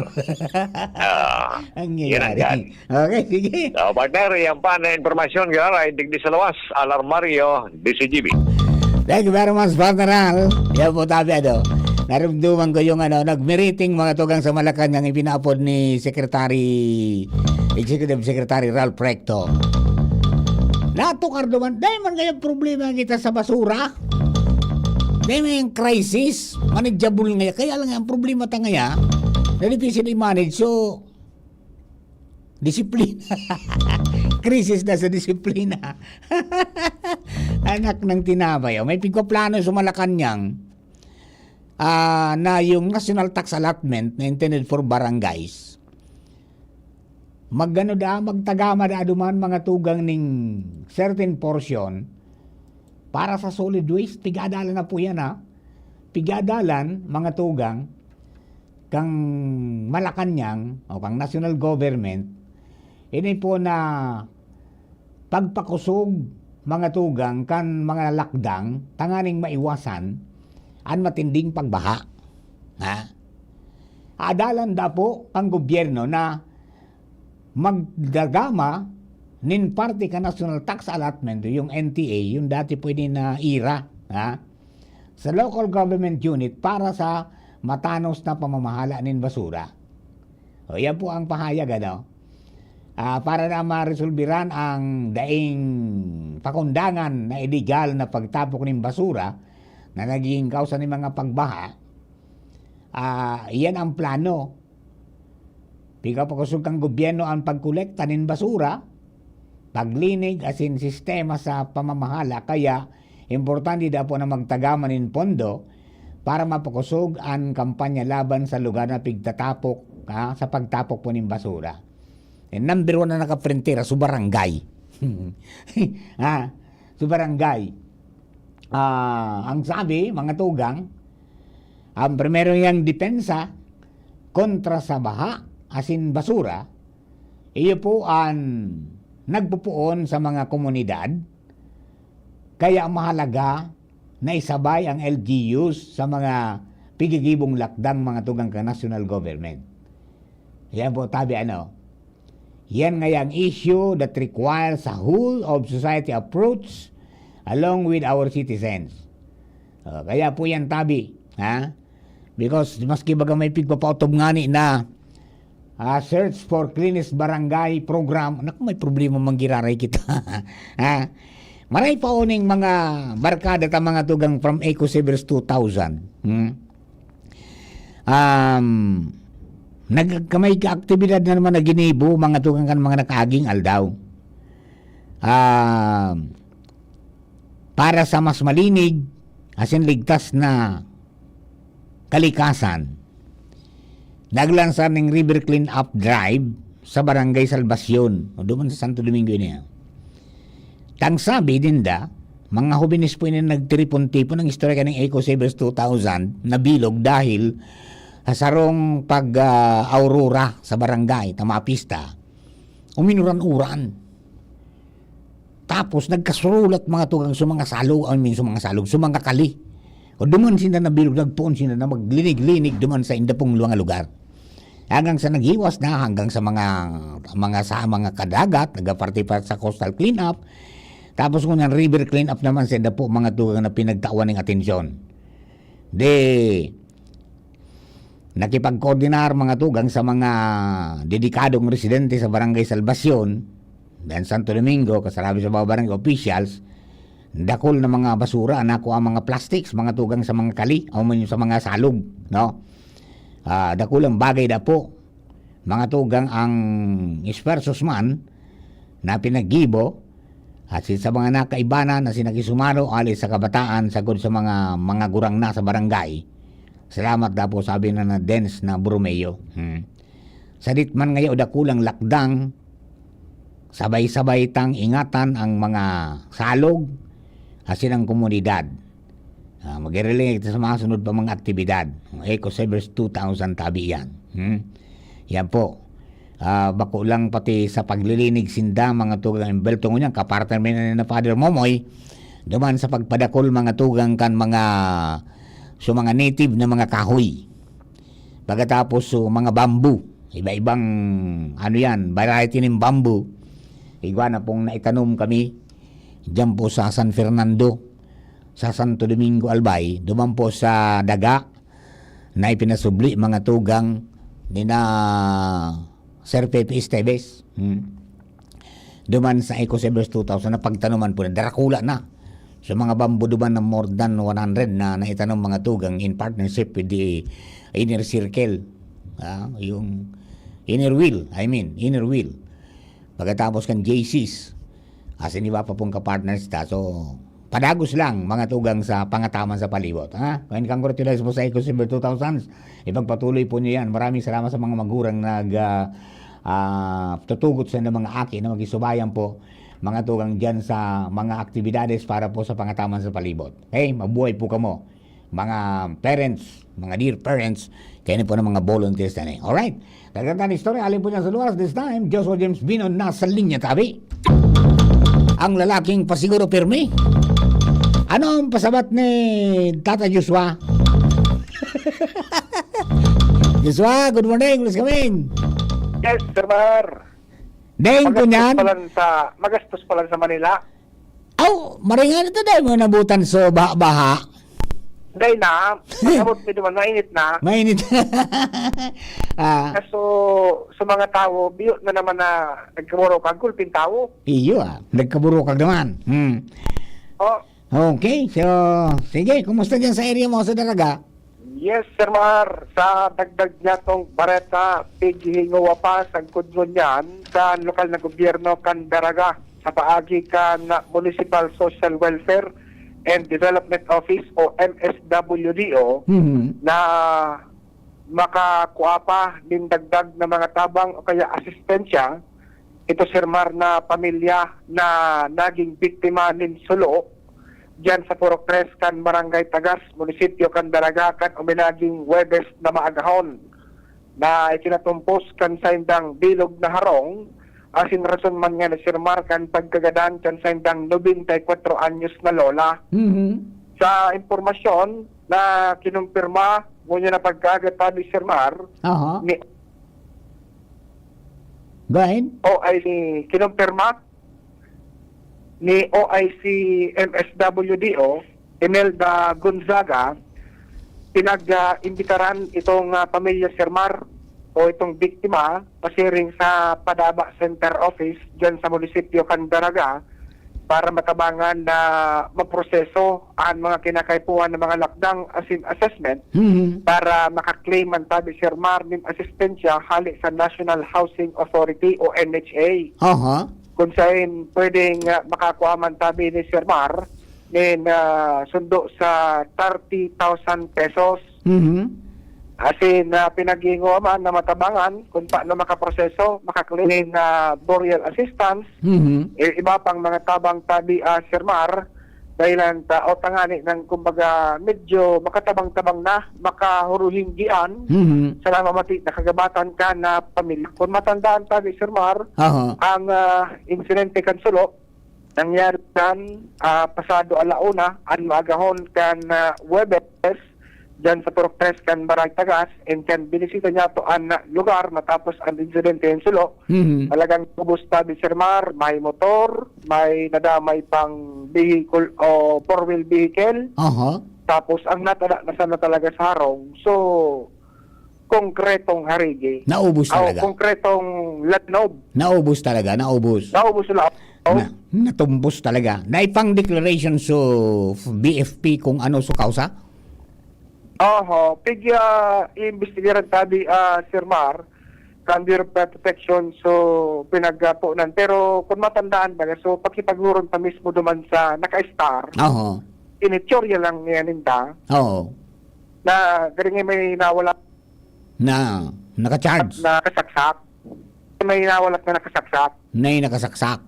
Ah, Ang yan ang nangyayari. dyan. Okay, sige. So, partner, yan pa na impormasyon, Garay, digdi sa lawas, Alarmario, D C G B. Thank you very much, partner Al. Yan po, tabi, ano. Narumduman ko yung, ano, nagmiriting mga tugang sa Malacanang ipinapod ni Secretary, Executive Secretary Ralph Recto. Natukar duman, dahil man kaya problema kita sa basura. Dahil may crisis, manageable nga. Kaya lang ang problema ta ngaya, na difícil i-manage. So, disiplina. Crisis na sa disiplina. Anak ng tinapay. Oh. May pigpaplano sa Malacanang ah, na yung national tax allotment na intended for barangays, magano da, magtagama da duman mga tugang ning certain portion para sa solid waste. Pigadalan na po yan, ha. Pigadalan, mga tugang, kang Malacanang o kang national government, ini po na pagpakusog, mga tugang, kan mga lakdang tanganing maiwasan an matinding pagbaha. Ha? Adalan da po ang gobyerno na magdagama nin parte kan National Tax Allotment, yung N T A, yung dati pwede na ira, ha? Sa local government unit para sa matanos na pamamahala nin basura. O, yan po ang pahayag, ano? Ah, para na maresolbiran ang daing pakundangan na iligal na pagtapok nin basura na nagiging kausa nin mga pagbaha, ah, iyan ang plano. Pigpapakusog kan gobyerno ang pagkolekta nin basura, paglinig asin sistema sa pamamahala, kaya importante daw po na magtagama nin pondo para mapakosog an kampanya laban sa lugar na pigtatapok, ha, sa pagtapok po nin basura. Eh, number one na nakaprintera, sa barangay. Ha? Sa barangay. Ah, ang sabi, mga tugang, ang primero niyang depensa kontra sa baha asin basura, iyo po an nagpupuon sa mga komunidad, kaya mahalaga na isabay ang L G Us sa mga pigigibong lakdang mga tugang kan national government. Yan po, tabi ano, yan ngayang issue that requires a whole of society approach along with our citizens. Ah, kaya po yan, tabi, ha? Because maski baga may pigpapautob ngani na ah, search for cleanest barangay program. Naku, may problema man giraray kita. Ha? Maray pa uning mga barkada ta mga tugang from Eco Savers two thousand. Hmm? Um, nag-, may aktibidad na naman na ginibo, mga tugang kan mga nakaaging aldaw. Um, para sa mas malinig, asin ligtas na kalikasan, naglansar ning River Clean Up Drive sa Barangay Salvacion, o duman sa Santo Domingo ini. Tang sabi ninda, mga hobenes po ini nagtiripon-tipon. Ang istorya kaning Eco Savers two thousand nabilog dahil ah, sarong pag, ah, Aurora sa barangay, ta mapista, uminuran-uran. Tapos nagkasurulat mga tugang sa mga salog, I mean, sa mga salog, sa mga kali. O duman sinda nabilog, nagpoon sinda na maglinig-linig duman sa inda pong mga lugar. Hanggang sa naghiwas na, hanggang sa mga, mga sa mga kadagat, nagaparte pa sa coastal cleanup. Tapos ngunyan, river cleanup naman sa inda po, mga tugang na pinagtawan ng atensyon. Di, nakipagkoordinar mga tugang sa mga dedikadong residente sa Barangay Salvacion, dan Santo Domingo, kasarabi sa mga barangay officials, dakul na mga basura, nakuha ang mga plastics, mga tugang sa mga kali, o man sa mga salog, no? Ah, dakulang bagay na po, mga tugang, ang esfuerzos man na pinaggibo, at si, sa mga nakaibanan na sinakisumano, ali sa kabataan, sagod sa mga, mga gurang na sa barangay. Salamat daw po, sabi na na Dens na Borromeo. Hmm. Sadit man ngayon dakulang lakdang, sabay-sabay tang ingatan ang mga salog, asin ang komunidad. Ah, magiriling kita sa mga sunod pa mga aktibidad. Ang Eco Savers two thousand tabi yan. Hmm? Yan po. Ah, bako lang pati sa paglilinig sinda, mga tugang imbelto ngunyan, kapartner mi na ni Father Momoy, duman sa pagpadakol, mga tugang kan mga, sa mga native na mga kahoy. Pagkatapos, so, mga bamboo, iba-ibang, ano yan, variety ng bamboo. Igwa na pong naitanom kami dyan po sa San Fernando, sa Santo Domingo, Albay, duman po sa daga na ipinasubli mga tugang ni na Sir Pepe Esteves. Hmm. Duman sa Eco Savers two thousand na pagtanuman po na, darakula na. So, mga bamboo duman na more than one hundred na naitanom mga tugang in partnership with the Inner Circle. Ah, yung Inner Wheel, I mean, Inner Wheel. Pagkatapos kan J Cs, asin iba pa pong kapartners ta. So, padagos lang, mga tugang sa pangataman sa palibot. Ha? And congratulations po sa Eco Silver two thousands. Ipagpatuloy po niyo yan. Maraming salamat sa mga magurang nag, ah, ah, tutugot sa mga aki na maging subayan po, mga tugang dyan sa mga aktibidades para po sa pangataman sa palibot. Okay? Mabuhay po kamo, mga parents, mga dear parents, kayo na po ng mga volunteers na ni. Alright. Dagdagan tayo ng istorya. Alin po niya sa luwas? This time, Joshua James Bino nasa linya tabi. Ang lalaking pasiguro pirmi. Ano ang pasabat ni Tata Joshua? Joshua, good morning. Please come in. Yes, Sir Mar. Dahil ko Magastos niyan, pa lang sa, magastos pa lang sa Manila. aw, maringan ito dahil mo nabutan so baha-baha. Dahil na, pag-abot mo naman, mainit na. Mainit. Ah, Kaso, sa mga tao, biyo na naman na nagkaburukag, gulping tao. iyo ah, nagkaburukag naman. Hmm. Oh, Okay, so, sige, kumusta dyan sa area mo sa Daraga? Yes, Sir Mar. Sa dagdag niya tong bareta, pighihingawa pa sa gudron niyan sa lokal na gobyerno kan Daraga sa paagi kan Municipal Social Welfare and Development Office o M S W D O Mhm. na makakua pa nin dagdag na mga tabang o kaya asistensya ito, Sir Mar, na pamilya na naging biktima nin sulo diyan sa Purok Tres kan Barangay Tagas, munisipyo kan Daraga, kan uminaging Huwebes na maagahon, na ikinatumpos kan saindang bilog na harong asin rason man nga ni Sir Mar kan pagkagadan kan saindang nobenta y kwatro anyos na lola. Mhm. Sa impormasyon na kinumpirma ngunyan na pagkagata ni Sir Mar, Aha. ni Go ahead. O I C, kinumpirma ni O I C M S W D O, Imelda Gonzaga, pinag-imbitaran itong ah, pamilya Sir Mar o itong biktima pasiring sa Padaba Center Office dyan sa munisipyo kan Daraga para matabangan na maproseso ang mga kinakaipuhan ng mga lakdang asin assessment Mhm. para makaklaim man tabi Sir Mar nin asistensya hali sa National Housing Authority o N H A. Aha. Kung saan pwedeng ah, makakuha man tabi ni Sir Mar nin ah, sundo sa thirty thousand pesos. Mhm. Asin na pinaghingoman na matabangan kung paano makaproseso, makaklaim na burial assistance, Mhm. e, iba pang mga tabang tabi ah, Sir Mar, dahilan ta o tangani ng, kumbaga, medyo makatabang-tabang na, makahuruhinggian Mhm. sa namamati na kagabatan kan, ah, pamilya. Kung matandaan tabi, Sir Mar, Aha. ang, ah, insidente kan Sulo, nangyari kan, ah, pasado ala una, an maagahon kan, ah, Huwebes, diyan sa Purok Tres kan Barangay Tagas, and kan binisita niya to an lugar matapos ang insidente yung Sulo. Mhm. Talagang ubos tabi, Sir Mar, may motor, may nadamay pang vehicle o four-wheel vehicle. Aha. Tapos ang natala na sana talaga sa harong. So, konkretong harigi. Naubos O, talaga. konkretong lanob. Naubos talaga, naubos. Naubos lang. Na, natumbos talaga. Naipang declarations of B F P kung ano sa kausa? Oho. Pigya, iimbestigaran tabi, ah, Sir Mar, kan Bureau of Fire Protection, so, pinagpunan. Pero kung matandaan baga, so, pakipaghuron pa mismo duman sa naka-star. Oho. Initsorya lang niya ninda Oo. na galing may nawala Na, naka-charge. na kasaksak. May nawalat na nakasaksak. May nakasaksak.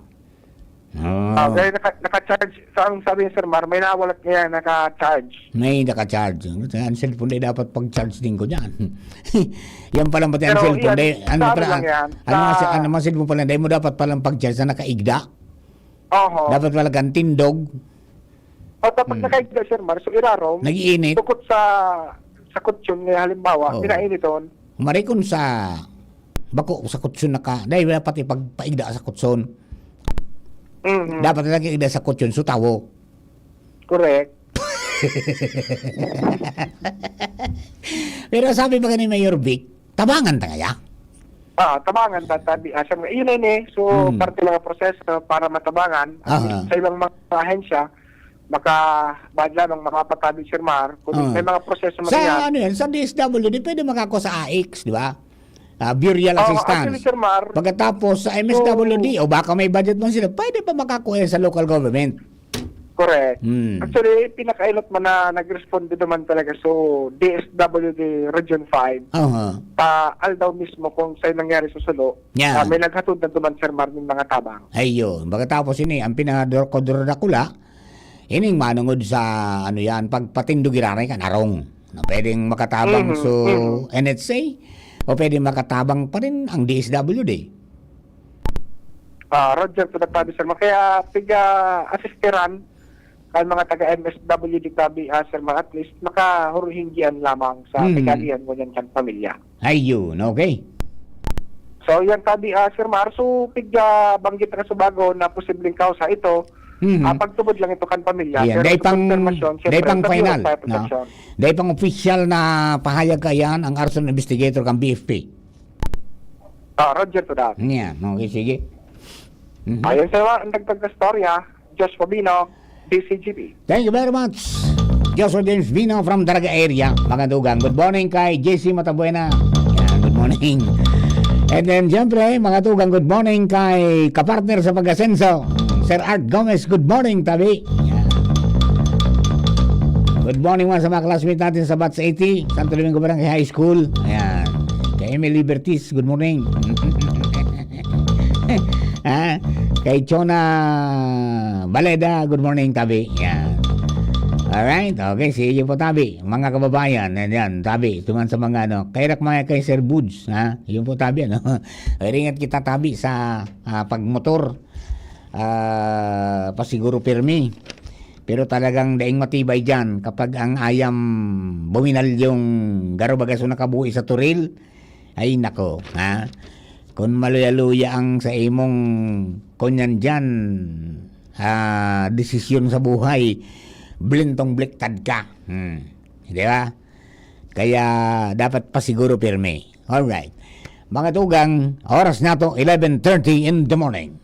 Ah, Ah. Kaya naka-, naka-charge. So, ang sabi ni Sir Mar, may nawalat kaya naka-charge. May naka-charge. Ang cellphone na dapat pag-charge din ko dyan. Yan pala pati ang Pero cellphone. yan, Dahil, ano sa ano pala, lang yan, ano nga sa si-, ano mga cellphone pala, dahil mo dapat palang pag-charge na nakaigda. Oho. Dapat pala kang tindog. O, dapat Hmm. nakaigda, Sir Mar. So, irarom, Nag-iinit. bukod sa, sa kutsyon, nga halimbawa, Oo. pinainiton. Marikon sa bako, sa kutsyon na ka, dahil wala pati pagpaigda sa kutsyon. Mhm. Dapat na nag-iigda sa kutsyon, so tawo. Correct. Pero sabi ba ni Mayor Vic, tabangan ta kaya? Ah, tabangan ta, tabi, ah, siyempre, yun na yun eh. So, Hmm. parte mga proseso para matabangan. At Aha. sa ibang mga ahensya, maka, bad lamang makapatabi, Sir Mar. Kung Ah. may mga proseso Sa man yan. ano yan, sa D S W D, pwede makako sa A I C, di ba? Ah, burial Oo, assistance. actually, Sir Mar, Pagkatapos, sa M S W D, so o baka may budget man sila, pwede pa makakuha yan sa local government. Correct. Hmm. Actually, pinakainot man na nag-responde naman talaga. So, D S W D Region five, Aha. pa aldaw mismo kung sa'yo nangyari sa Sulo, Yan. ah, may naghatod na duman, Sir Mar, ng mga tabang. Ayun. Pagkatapos ini, ang pinakaduradakula, ining manungod sa, ano yan, pagpatindog iraray kan arong. Na pwedeng makatabang Mhm, so mhm. N H C, o pwedeng makatabang pa rin ang D S W D. Ah, Roger, pinagtabi, Sir Mar. Kaya, piga-assisteran kan mga taga M S W D tabi, ah, Sir Mar, at least, makahuruhinggian lamang sa Hmm. pagkadiyan ngunyan kan pamilya. Ayun, okay. So, yan tabi, ah, Sir Mar. So, piga-banggit na sa bago na posibleng kausa ito, Hmm. ah, pagtubod lang ito kan pamilya. Yan, Pero dai sa pang, konfirmasyon, dai siyempre, pang sa final, Bureau of Fire no? Protection. Dai pang opisyal na pahayag kaiyan ang arson investigator kan B F P. Ah, Roger to that. Yan, okay, sige. Mhm. Ayun, Sir Mar, ang dagdag na storya, Josh Fabino, D C G P. Thank you very much. Joshua James Vino from Daraga area. Mga tugang, good morning kay J C Matabuena. Yan, good morning. And then, siyempre, mga tugang, good morning kay kapartner sa pag-asenso, Sir Art Gomez. Good morning, tabi. Yan. Good morning mga sa mga classmate natin sa Batch eighty, Santo Domingo Barangay High School. Ayan. Kay Emily Bertis, good morning. Ha? Kay Chona Baleda, good morning, tabi. Yan. Alright, okay, see you po, tabi. Mga kababayan, yan, yan, tabi. Ito man sa mga ano, kay Rakmaya, kay Sir Buds, ha? Yun po, tabi, ano? Ay, ringat kita, tabi, sa ah, pagmotor. Ah, pasiguro pirmi. Pero talagang daing matibay diyan kapag ang ayam buminal yung garo baga so nakabuhi sa turil. Ay, nako, ha? Kung maluya-luya ang sa imong kunyan diyan, ah, desisyon sa buhay, blintong bliktad ka. Hmm. Di ba? Kaya dapat pasiguro pirmi. Alright. Mga tugang, oras na to, eleven thirty in the morning.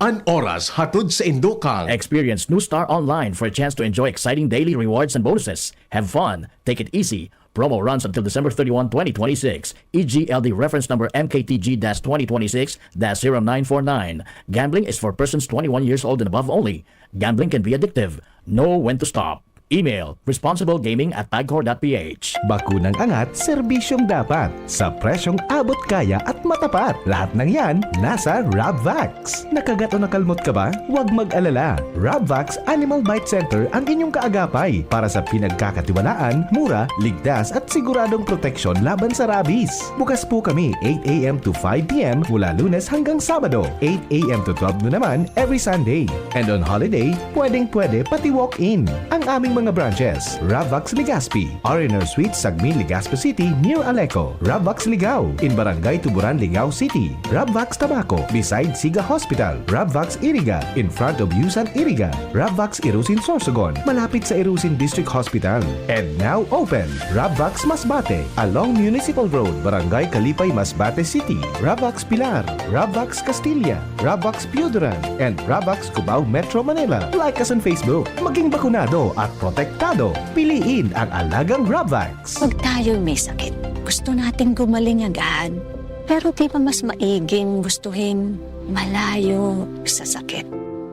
An oras hatod sa Indokang. Experience New Star Online for a chance to enjoy exciting daily rewards and bonuses. Have fun. Take it easy. Promo runs until December thirty-one, twenty twenty-six. E G L D reference number M K T G dash twenty twenty-six dash zero nine four nine. Gambling is for persons twenty-one years old and above only. Gambling can be addictive. Know when to stop. Email, responsiblegaming at tagcor dot ph. Bakunang angat, serbisyong dapat, sa presyong abot kaya at matapat. Lahat ng yan, nasa Rabvax. Nakagat o nakalmot ka ba? Huwag mag-alala. Rabvax Animal Bite Center ang inyong kaagapay para sa pinagkakatiwalaan, mura, ligtas at siguradong proteksyon laban sa rabies. Bukas po kami eight a m to five p m mula Lunes hanggang Sabado, eight a m to twelve noon naman every Sunday. And on holiday, pwedeng-pwede pati walk-in. Ang aming mga branches, Rabvax Legazpi, R and R Suite, Sagmin, Legazpi City, near Aleco, Rabvax Ligao, in Barangay Tuburan, Ligao City, Rabvax Tabaco, beside Siga Hospital, Rabvax Iriga, in front of Yusan Iriga, Rabvax Irusin Sorsogon, malapit sa Irusin District Hospital, and now open, Rabvax Masbate, along Municipal Road, Barangay Kalipay, Masbate City, Rabvax Pilar, Rabvax Castilla, Rabvax Pioduran, and Rabvax Cubao, Metro Manila. Like us on Facebook. Maging bakunado at protektado. Piliin ang alagang Rabvax. Pag tayo'y may sakit, gusto nating gumaling agad. Pero di ba mas maiging gustuhin malayo sa sakit?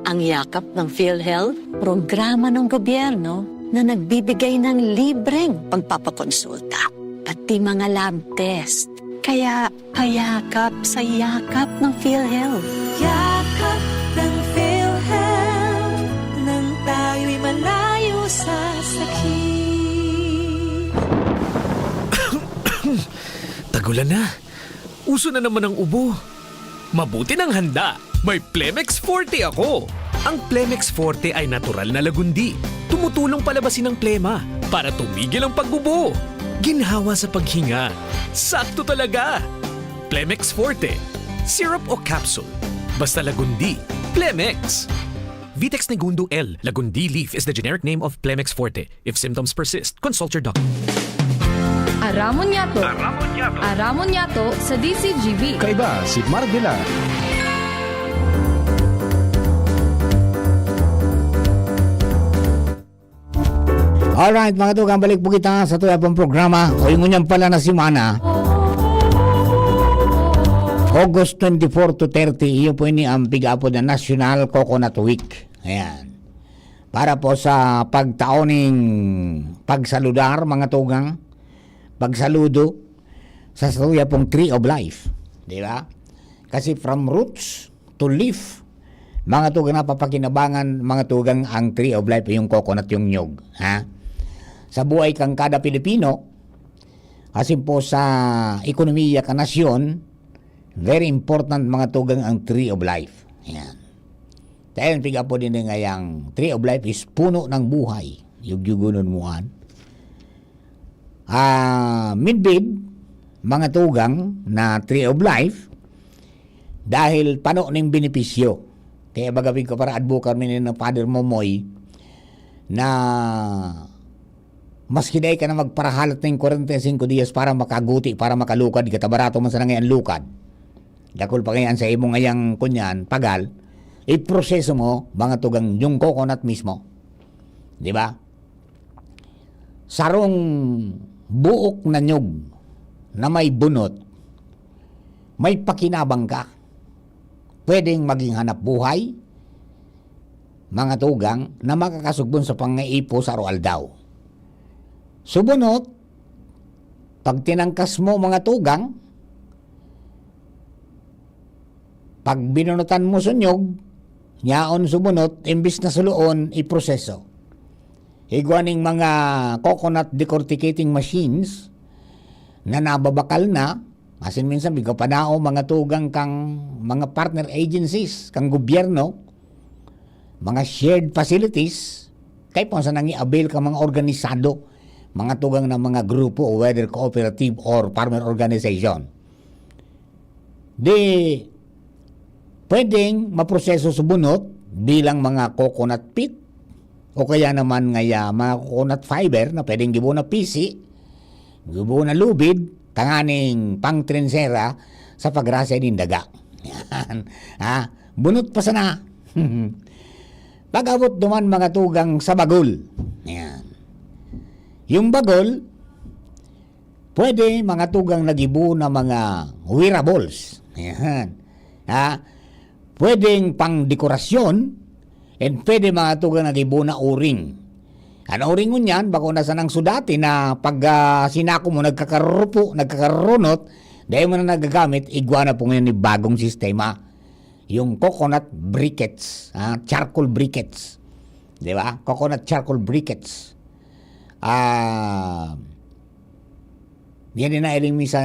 Ang Yakap ng PhilHealth, programa ng gobyerno na nagbibigay ng libreng pagpapakonsulta, pati mga lab test. Kaya payakap sa Yakap ng PhilHealth. Yakap ng PhilHealth, nang tayo'y malayo sa sakit. Tagulan na. Uso na naman ang ubo. Mabuti nang handa. May Plemex Forte ako. Ang Plemex Forte ay natural na lagundi. Tumutulong palabasin ang plema para tumigil ang pag-ubo. Ginhawa sa paghinga. Sakto talaga. Plemex Forte. Syrup o capsule. Basta lagundi. Plemex. Vitex Negundo L. Lagundi leaf is the generic name of Plemex Forte. If symptoms persist, consult your doctor. Aramon Yato. Aramon Yato. Aramon Yato sa D C G B. Kaiba si Marvela. Alright, mga tugang, balik po kita sa tuya pong programa. O yung ngunyan pala na semana, August twenty-four to thirty, iyo po ini ang pig-apod na National Coconut Week. Ayan. Para po sa pagtao ning pagsaludar, mga tugang, pagsaludo sa satuya pong Tree of Life. Di ba? Kasi from roots to leaf, mga tugang, napapakinabangan, mga tugang, ang Tree of Life, yung coconut, yung nyug. Ha? Sa buhay kang kada Pilipino, kasi po sa ekonomiya ka nasyon, very important, mga tugang, ang Tree of Life. Ayan. Kaya yung piga po din ngayang Tree of Life is puno ng buhay. Yugyugunon mo an. Ah, midbid, mga tugang na Tree of Life, dahil pano ning benepisyo. Kaya baga ko para advokat mi ni Father Momoy na maski dai ka na magparahalat ning kwarenta y singko diyas para makaguti, para makalukad ka, ta barato man sana ngayon lukad. Dakul pa kaya sa imong ayang kunyan, pagal, iproseso mo, mga tugang yung coconut mismo. Di ba? Sarong buok na nyug na may bunot, may pakinabang ka. Pwedeng maging hanap buhay, mga tugang, na makakasugbon sa pangaipo sa aroaldaw. Subunot, pag tinangkas mo, mga tugang, pag binunutan mo sunyog, yaon subunot, imbis na suloon, iproseso. Igwa ning mga coconut decorticating machines na nababakal na, asin minsan bigapanao mga tugang kang mga partner agencies, kang gobyerno, mga shared facilities, kay po sa nangi-avail ka mga organisado, mga tugang na mga grupo, whether cooperative or farmer organization. Di, pwedeng maproseso sa bunot bilang mga coconut pit o kaya naman ngaya mga coconut fiber na pwedeng gibo na pisi, gibo na lubid, tanganing pangtrensera sa pagrasay nin daga. Yan. Ha? Bunot pa sana. Pag-abot duman mga tugang sa bagol. Yan. Yung bagol, pwede mga tugang nagibo na mga wearables. Ayan. Ha? Pwedeng pang dekorasyon, and pwede mga tugang nagibo na uring. Ano uring ngunyan, bako na sanang sudati na pag, ah, sinako mo, nagkakarupo, nagkakarunot, dai mo na nagagamit, igwa na po ngayon ni bagong sistema. Yung coconut briquettes, ah, charcoal briquettes. Di ba? Coconut charcoal briquettes. Ah, yan din na iling mi sa,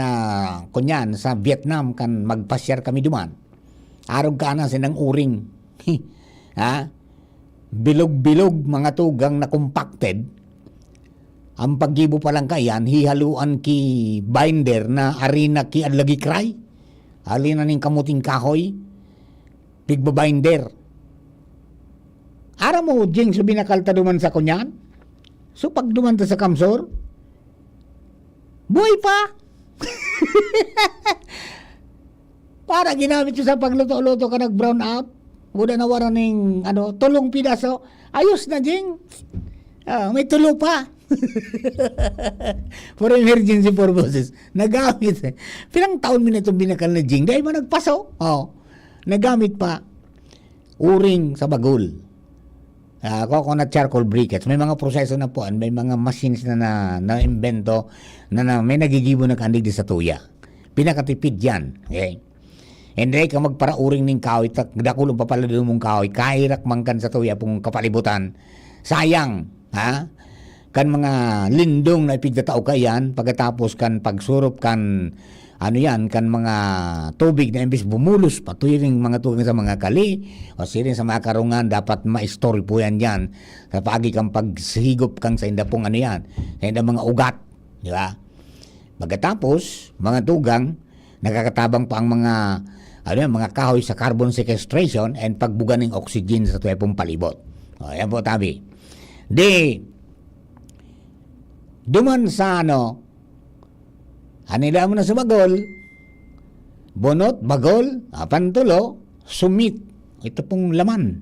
kunyan, sa Vietnam, kan magpasyar kami duman. Arog ka na sinang uring. Ha? Bilog-bilog, mga tugang na compacted. Ang paggibo pa lang kaiyan, hihaluan ki binder na arina ki adlagikray. Arina ning kamuting kahoy. Pigbabinder. Aram mo, Jing, so binakal ta duman sa kunyan? So, pag duman ta sa Kamsor, buhay pa! Para ginamit ko sa pagluto-luto ka nag-brown out. Buda na wara ning, ano, tulong pidaso. Ayos na, Jing. Ah, may tulo pa. For emergency purposes. Nagamit. Pilang taon mi na itong binakal na Jing. Dahil ba nagpaso? Oh. Nagamit pa. Uring sa bagol. Ah, coconut charcoal briquettes. May mga proseso na po, may mga machines na, na, na-imbento na, na may nagigibo na kandig di sa tuya. Pinakatipid yan. Okay? Hindi ka magparauring ning kahoy, tak-, dakulon pa pala doon mong kahoy, kahirak man kan sa tuya pong kapalibutan. Sayang, ha? Kan mga lindong na ipigtatao ka yan, pagkatapos kan pagsurop kan, ano yan, kan mga tubig na imbis bumulos, patuloy ring mga tugang sa mga kali, o siring sa mga karungan, dapat maistorbo yan dyan. Sa pagi kang paghigop kang sa indapong ano yan, sa indang mga ugat, di ba? Pagkatapos, mga tugang, nakakatabang pa ang mga, ano yan, mga kahoy sa carbon sequestration and pagbuga ng oxygen sa tuya pong palibot. O, yan po, tabi. Di, duman sa ano, anila mo na sa bagol, bunot, bagol, apan tulo, sumit. Ito pong laman.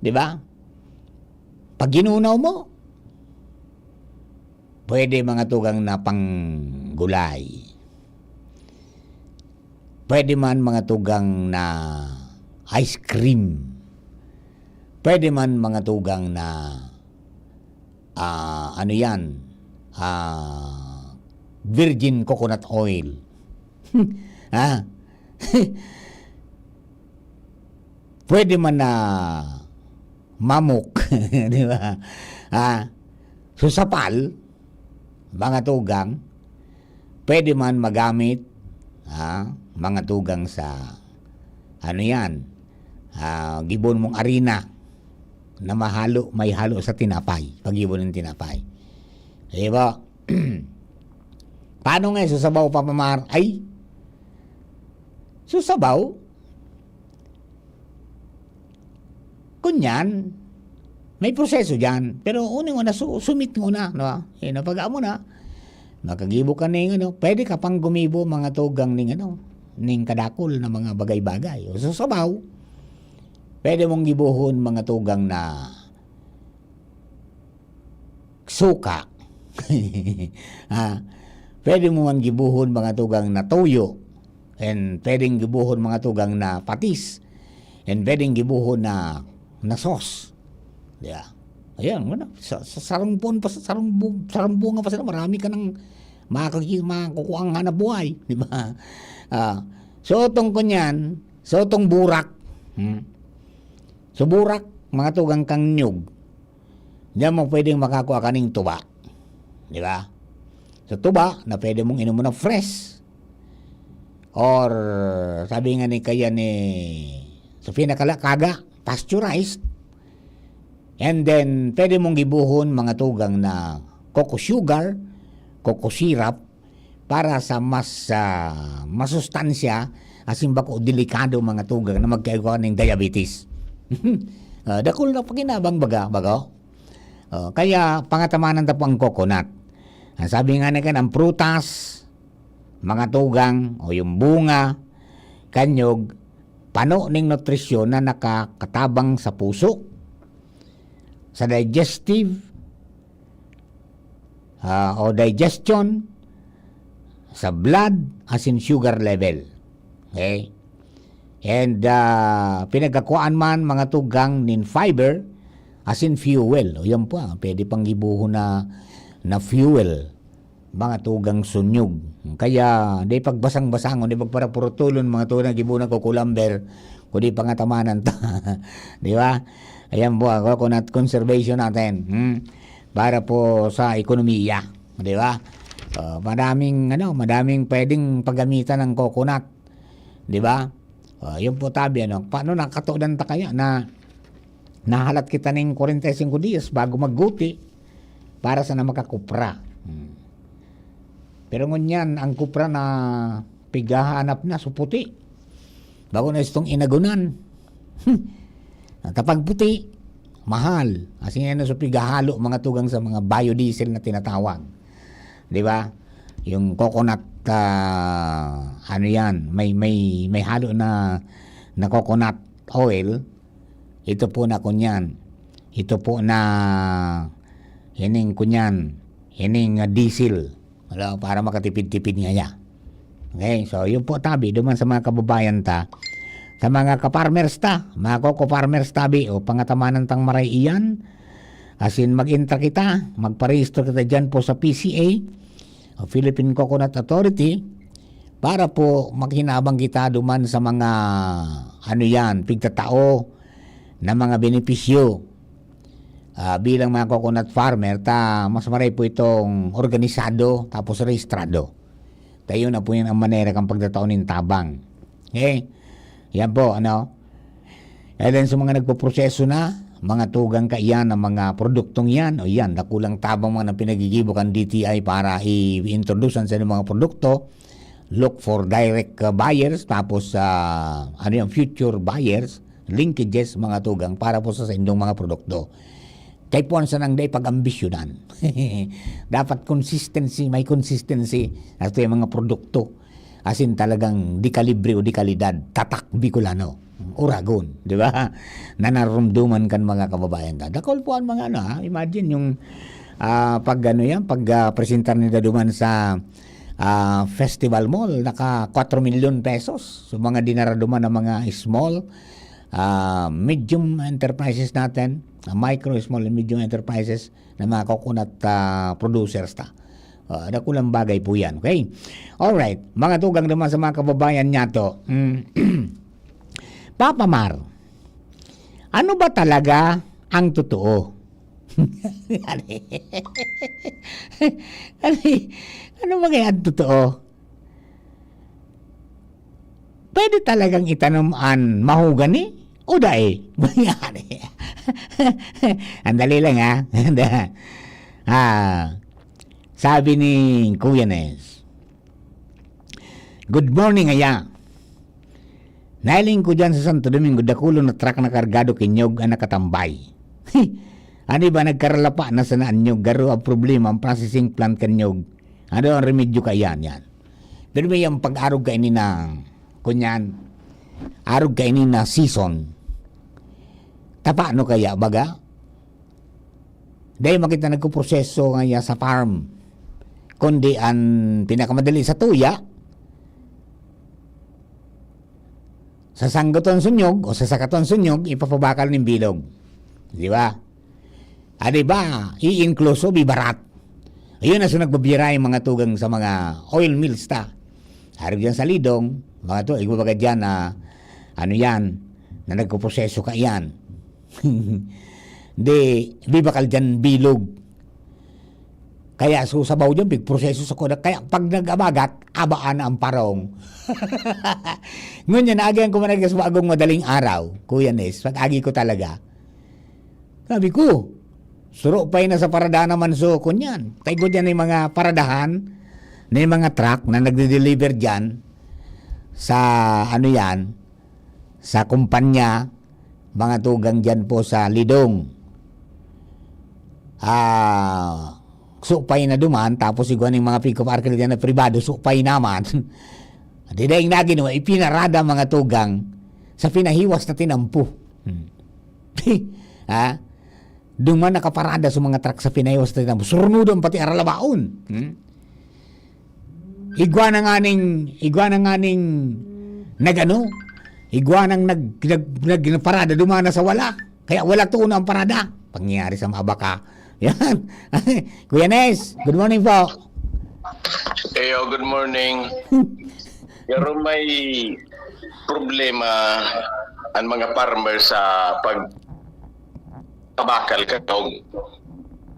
Di ba? Pag ginunaw mo, pwede mga tugang na panggulay. Pwede man mga tugang na ice cream. Pwede man mga tugang na, ah, ano yan? Ah, virgin coconut oil. Ha? Pwede man na mamok, di ba? Ah, susapal, mga tugang, pwede man magamit, ah, mga tugang sa, ano yan, ah, gibon mong arina na mahalo, may halo sa tinapay. Pag-ibon ng tinapay. Di ba? Paano nga, susabaw pa, pamar? Ay, susabaw? Kunyan, may proseso dyan. Pero uning una, su-, sumit nguna, no? Eh, napag-amo na. Makagibo ka ning, ano, pwede ka pang gumibo, mga tugang ning, ano, ning kadakol na mga bagay-bagay. O, sa sabaw, pwede mong gibohon, mga tugang na suka. Ah, pwede mo man gibohon, mga tugang na toyo. And pwedeng gibohon, mga tugang na patis. And pwedeng gibohon na, na sauce. Yeah. Ayan, wala. Sa, sa sarong puon pa, sa sarong bu-, sarong bunga pa sila, marami ka nang makaki-, makukuha ang hanap buhay, di ba? Ah, so, itong kunyan, so, itong burak. Hmm. So, burak, mga tugang kang nyug. Diyan mo pwedeng makakuha kaning tuba. Di ba? So, tuba na pwede mong inom mo na fresh. Or, sabi nga ni kaya ni, sa pinakalakaga, pasteurized. And then, pwede mong gibohon mga tugang na coco sugar, coco syrup, para sa mas, ah, masustansya, asin bako delikado mga tugang na magkaigwa ning diabetes. Ah, dakul na pakinabang baga, baga. Oh, kaya pangatamanan ta po ang coconut. Ang sabi nga na kan, ang prutas, mga tugang, o yung bunga, kanyog, pano ning nutrisyon na nakakatabang sa puso, sa digestive, ah, o digestion, sa blood, asin sugar level. Okay? And, ah, pinagkakuan man mga tugang nin fiber, Asin fuel. O yan po, ah, pwede pang gibohon na, na fuel. Mga tugang sunyog. Kaya, di pagbasang-basangon, di pagparapurutulon, mga tugang gibohon na kukulamber, kundi pangatamanan ta. Di ba? Ayan po, ah, coconut conservation natin. Hmm? Para po sa ekonomiya. Di ba? Ah, madaming, ano, madaming pwedeng paggamitan ng coconut. Di ba? Ah, yun po, tabi, ano. Paano nakatodan ta kaya na nahalat kita ning kwarenta y singko diyas bago magguti para sana makakupra? Hmm. Pero ngunyan, ang kupra na pighahanap na, so puti. Bago na itong inagunan. At kapag puti, mahal. Kasi nga na so pighahalo, mga tugang, sa mga biodiesel na tinatawag. Di ba? Yung coconut, ah, ano yan, may, may, may halo na, na coconut oil. Ito po na kunyan. Ito po na hining kunyan. Hining, ah, diesel. Wala, para makatipid-tipid nga niya. Okay, so yun po, tabi, duman sa mga kababayan ta, sa mga ka-farmers ta, mga coco farmers, tabi, o pangatamanan tang maray iyan, asin mag-entra kita, magparehistro kita dyan po sa P C A, o Philippine Coconut Authority, para po maghinabang kita duman sa mga, ano yan, pigtatao na mga benepisyo. Ah, bilang mga coconut farmer, ta mas maray po itong organisado tapos rehistrado. Tayo na po yan ang manera kang pagtatao nin tabang. Okay? Yan po, ano? And then sa mga nagpoproseso na, mga tugang kaiyan ang mga produktong yan, o yan, dakulang tabang man ang pinagigibo kan D T I para i-introduce an sa mga produkto. Look for direct, uh, buyers, tapos, ah, ano yan, future buyers, linkages, mga tugang, para po sa saindong mga produkto. Kay puwan sanang dai pag-ambisyonan. Dapat consistency, may consistency as to yung mga produkto. As in, talagang di kalibre o di kalidad, tatak Bicolano. Uragon, di ba? Na narumduman kan mga kababayan ta. Dakul po ang mga ano, ha? Imagine yung, ah, pag ano yan, pag, ah, presentar nila duman sa, ah, Festival Mall, naka kwatro milyon pesos. So, mga dinara duman ng mga small, ah, medium enterprises natin, ah, micro, small, and medium enterprises na mga coconut, ah, producers ta. Ah, dakulang bagay po yan, okay? Alright, mga tugang naman sa mga kababayan niya to. Mm. Papa Mar, ano ba talaga ang totoo? Ano, ano, ano ba kaya ang totoo? Pwede talagang itanom an mahogany o dai? Andali lang, ha? Ah, sabi ni Kuya Nes, "Good morning, aya. Nailing ko dyan sa Santo Domingo, dakulon na truck na kargado ki nyog an nakatambay. Ano ba, nagkaralapa na sana an nyog, garo ang problema, ang processing plant kan nyog. Ano ang remedyo kaiyan, yan?" Pero may ang pag-arog kaini na, kunyan, arog kaini na season. Tapano kaya, baga? Dahil makita nagkuproseso nga iya sa farm. Kundi ang pinakamadali sa tuya, sa sanggaton sunyog o sa sakaton sunyog, ipapabakal nin bilog. Di ba? Ah, di ba? I-incluso, bibarat. Ayun na, so nagbabiyaray mga tugang sa mga oil mills ta. Arog yan sa Lidong, mga to, igbabaga dyan na, ano yan, na nagkuproseso ka yan. Di, bibakal dyan bilog. Kaya susabaw dyan, big proseso sa kuda. Kaya pag nag-abagat, abaan na ang parong. Ngunyan, naagihan ko man sa bagong madaling araw, Kuya Nes, pag-agi ko talaga. Sabi ko, "Suro pa na sa parada naman so, kunyan." Kay ko dyan yung mga paradahan, na yung mga truck na nagde-deliver dyan sa, ano yan, sa kumpanya, mga tugang dyan po sa Lidong. Ah, supay na duman, tapos igwa ning mga pick-up arcade na pribado, supay naman. Di dahil nagin, ipinarada mga tugang sa pinahiwas na tinampo. Hmm. Ha? Duman nakaparada sa mga truck sa pinahiwas na tinampo. Surunudon pati aralabaon. Hmm? Igwa na nga ning, igwa na nga ning nagano, igwa nang nag, nag, nag, nagparada, dumana sa wala. Kaya wala to na ang parada. pangyayari sa mga baka. Yan. Kuya Nes, good morning po. Eyo, good morning. Pero may problema ang mga farmer sa pag-, pabakal kan nyog.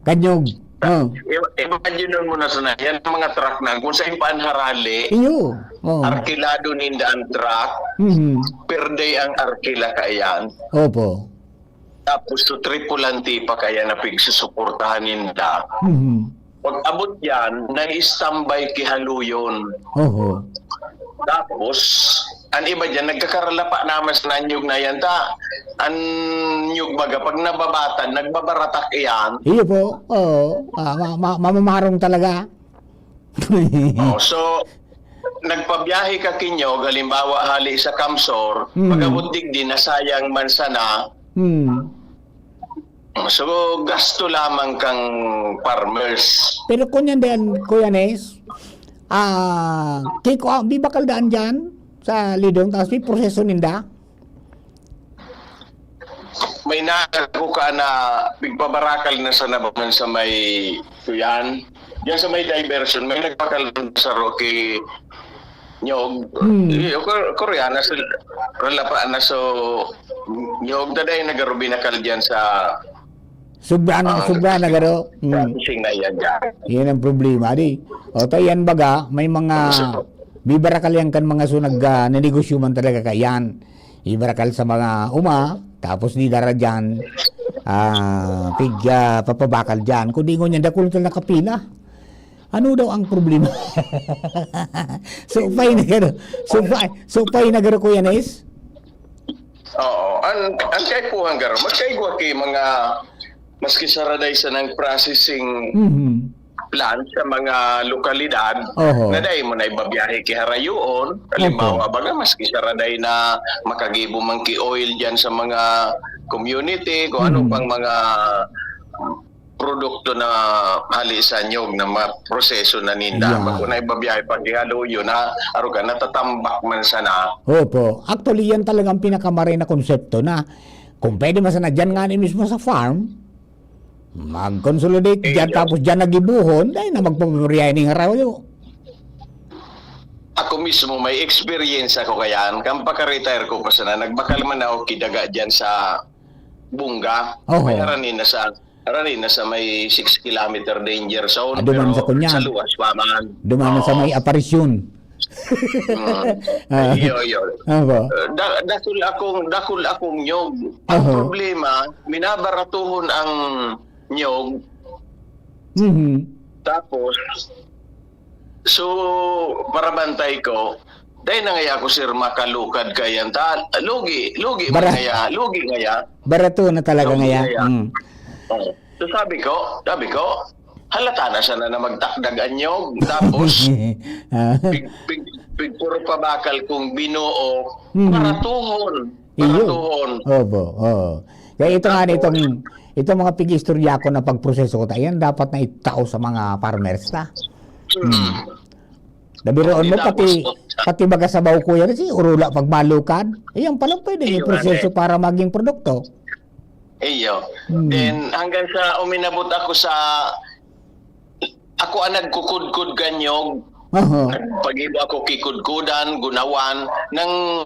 Kan nyog. Oh. I-, imagine mo na sana, yan ang mga truck na, kung saan pa ang harali, Iyo. Oh. Arkilado ninda ang truck, Mhm. per day ang arkila kaiyan. Opo. Tapos, so, tripulante pa kaya na pigsusuportahan ninda. Mhm. Pag abot yan, nai-standby ki haluyon. Oho. Tapos, ang iba dyan, nagkakaralapa naman sa nanyog na yan. Ta, ang nyog baga, pag nababatan, nagbabaratak iyan. Iyo po. Oo. Ah, ma-, ma-, mamamarong talaga. Oh, so, nagpabiyahe ka ki nyog, halimbawa, hali sa Kamsor, Mm. pag-abot digdi, nasayang man sana. Mm. So, gasto lamang kang farmers. Pero kun yan din, Kuya Nes, ah, kiko, ah, may bakal daan dyan sa Lidong, tapos may proseso ninda? May nako ka na pigpabarakal na sa nabangan sa may kuyan. Diyan sa may diversion, may nagbakal sa Roque Nyog. Hmm. Eh, Kor-, Koreana, sa Ralapa na so, Nyog, daday nagarubinakal diyan sa Sobra na, Ah, sobra na, garo. Hmm. Sing na yan dyan. Yan ang problema, di. O, ta yan baga, may mga Gusto ko. bibarakal yan kan mga so nag, ah, nanegosyo man talaga kayan. Bibarakal sa mga uma, tapos di dara dyan, ah, pig, ah, papabakal dyan. Kundi ngunyan, dakul na nakapila. Ano daw ang problema? Supay na garo. Supay, supay na garo, Kuya Nes? Oo. Ang, ang kaipuhan garo, magkaigwa ki mga, maski saraday sa nang processing Mhm. plant sa mga lokalidad, Oho. na dai mo na ibabiyahe ki harayoon. Halimbawa, Opo. baga, maski saraday na makagibo man ki oil dyan sa mga community, kung ano Mhm. pang mga produkto na hali sa nyog na maproseso na ninda. Yeah. Bako na ibabiyahe pa ki haluyon na, aruga, natatambak man sana. Opo. Actually, yan talagang pinakamaray na konsepto na kung pwede man sana dyan nga ni mismo sa farm, mag-consolidate dyan, Iyo. tapos dyan nagibuhon, dahil na magpapabariyahe ning harayo. Ako mismo, may experience ako kayan. Kan pagka-retire ko pa sana, nagbakal man ako ki daga dyan sa Bunga. Oho. May harani na sa Harani na sa may six kilometer danger zone, Ado man pero sa Kunyan. sa luwas pa man. Duman na sa Oo. may aparisyon. Mm. Ah. Iyo, iyo. Opo. Eh, da-, dakul akong, dakul akong nyog. Ang Oho. problema, minabaratuhon ang nyog. Mhm. Tapos, so, parabantay ko, dai na ngaya ako, sir, makalukad kayan. Ta-, lugi, lugi man Bara-, ngaya, lugi ngaya. barato na talaga Lugi ngaya. ngaya. Mm. Oo. So, sabi ko, sabi ko, "Halata na sana na magtakdag an nyog." Tapos, Ah. pig-, pig-, pigpuro pa bakal kung binuo, Mm. paratuhon. Iyo. Paratuhon. Opo, oo. Kaya ito nga Tapos nitong, itong mga pig-istorya ko na pagproseso ko, ta, yan dapat na itao sa mga farmers ta. Mm. Mm. Nabiroon mo, Tapos, pati, pati baga sabaw ko yan, si urula pag malukad. Iyan pala pwede Iyo, iproseso ate. para maging produkto. Iyo. Hmm. Then, hanggang sa uminabot ako sa, ako ang nagkukudkod kan nyog. Aha. Pag-iba ako kikudkudan, gunawan, nang,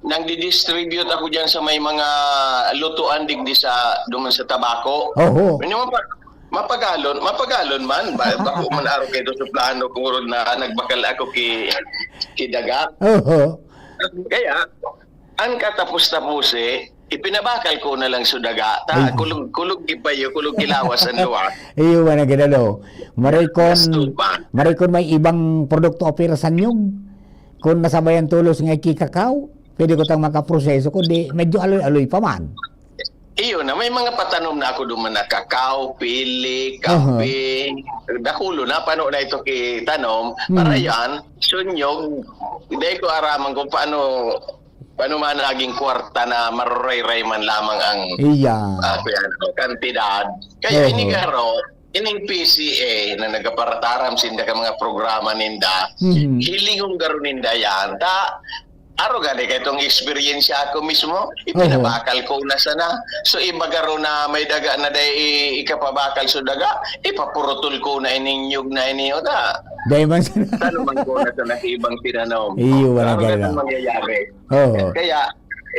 nang didistribute ako dyan sa may mga lutuan digdi sa, duman sa Tabaco. Oho. Ano man pa, mapagalon, mapagalon man. Ba-, bako man araw kayo sa plano ko ron na nagbakal ako ki, ki Daga. Oho. Kaya, ang katapos-tapos eh, ipinabakal ko na lang sa Daga. Ta, Ay. kulog, kulog kipayo, kulog kilawas ang luwa. Iyo man ang ginalo. Maray kon, Gasto pa. maray kon may ibang produkto opera sa nyog. Kung nasabayan tulos nga kikakaw, pwede ko tang makaproseso, kundi medyo aloy-aloy pa man. Iyo na, may mga patanom na ako duman na kakao, pili, Aha. kape. Dakulo na, pano na ito kitanom. Para Mm. yan, sunyog, hindi ko araman kung paano, paano man naging kwarta na marurayray man lamang ang, Iya. ah, kuya, ano, kantidad. Kaya Oho. inigaro, ining P C A na nagaparataram sinda ka mga programa ninda, Mhm. hilingon garo ninda yan. Ta, Aro gani kay itong eksperyensya ko mismo, ipinabakal ko na sana. So, iba garo na may daga na dai i-, ikapabakal so daga, ipapurutol ko na ining nyug na ini, o ta. Dai man sana. Tano man ko na sana sa ibang tinanom. Iyo, wala Aro ka gani na. Mangyayari. Oo. Kaya,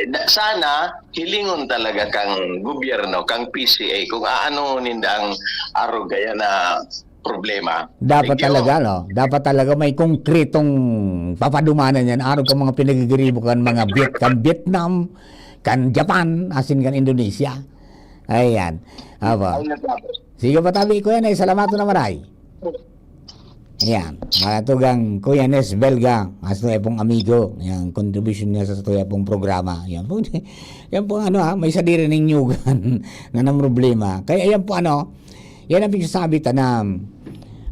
na-, sana, hilingon talaga kang gobyerno, kang P C A, kung aano ninda ang arog kaya na problema. Dapat Thank you. talaga, no? Dapat talaga may konkretong papadumanan yan. Arog ka mga pinagigiribo kan mga Viet-, kan Vietnam, kan Japan, asin kan Indonesia. Ayan. Aba. Ay, nagkabot. Sige pa tabi, Kuya Nes. Salamat na maray. Ayan. Mga tugang Kuya Nes Belga, mas tuya pong amigo. Yan, contribution niya sa tuya pong programa. Yan po, yan po ano ha, may sadiri ning nyugan na ng problema. Kaya yan po ano, yan ang pinagsasabi ta na,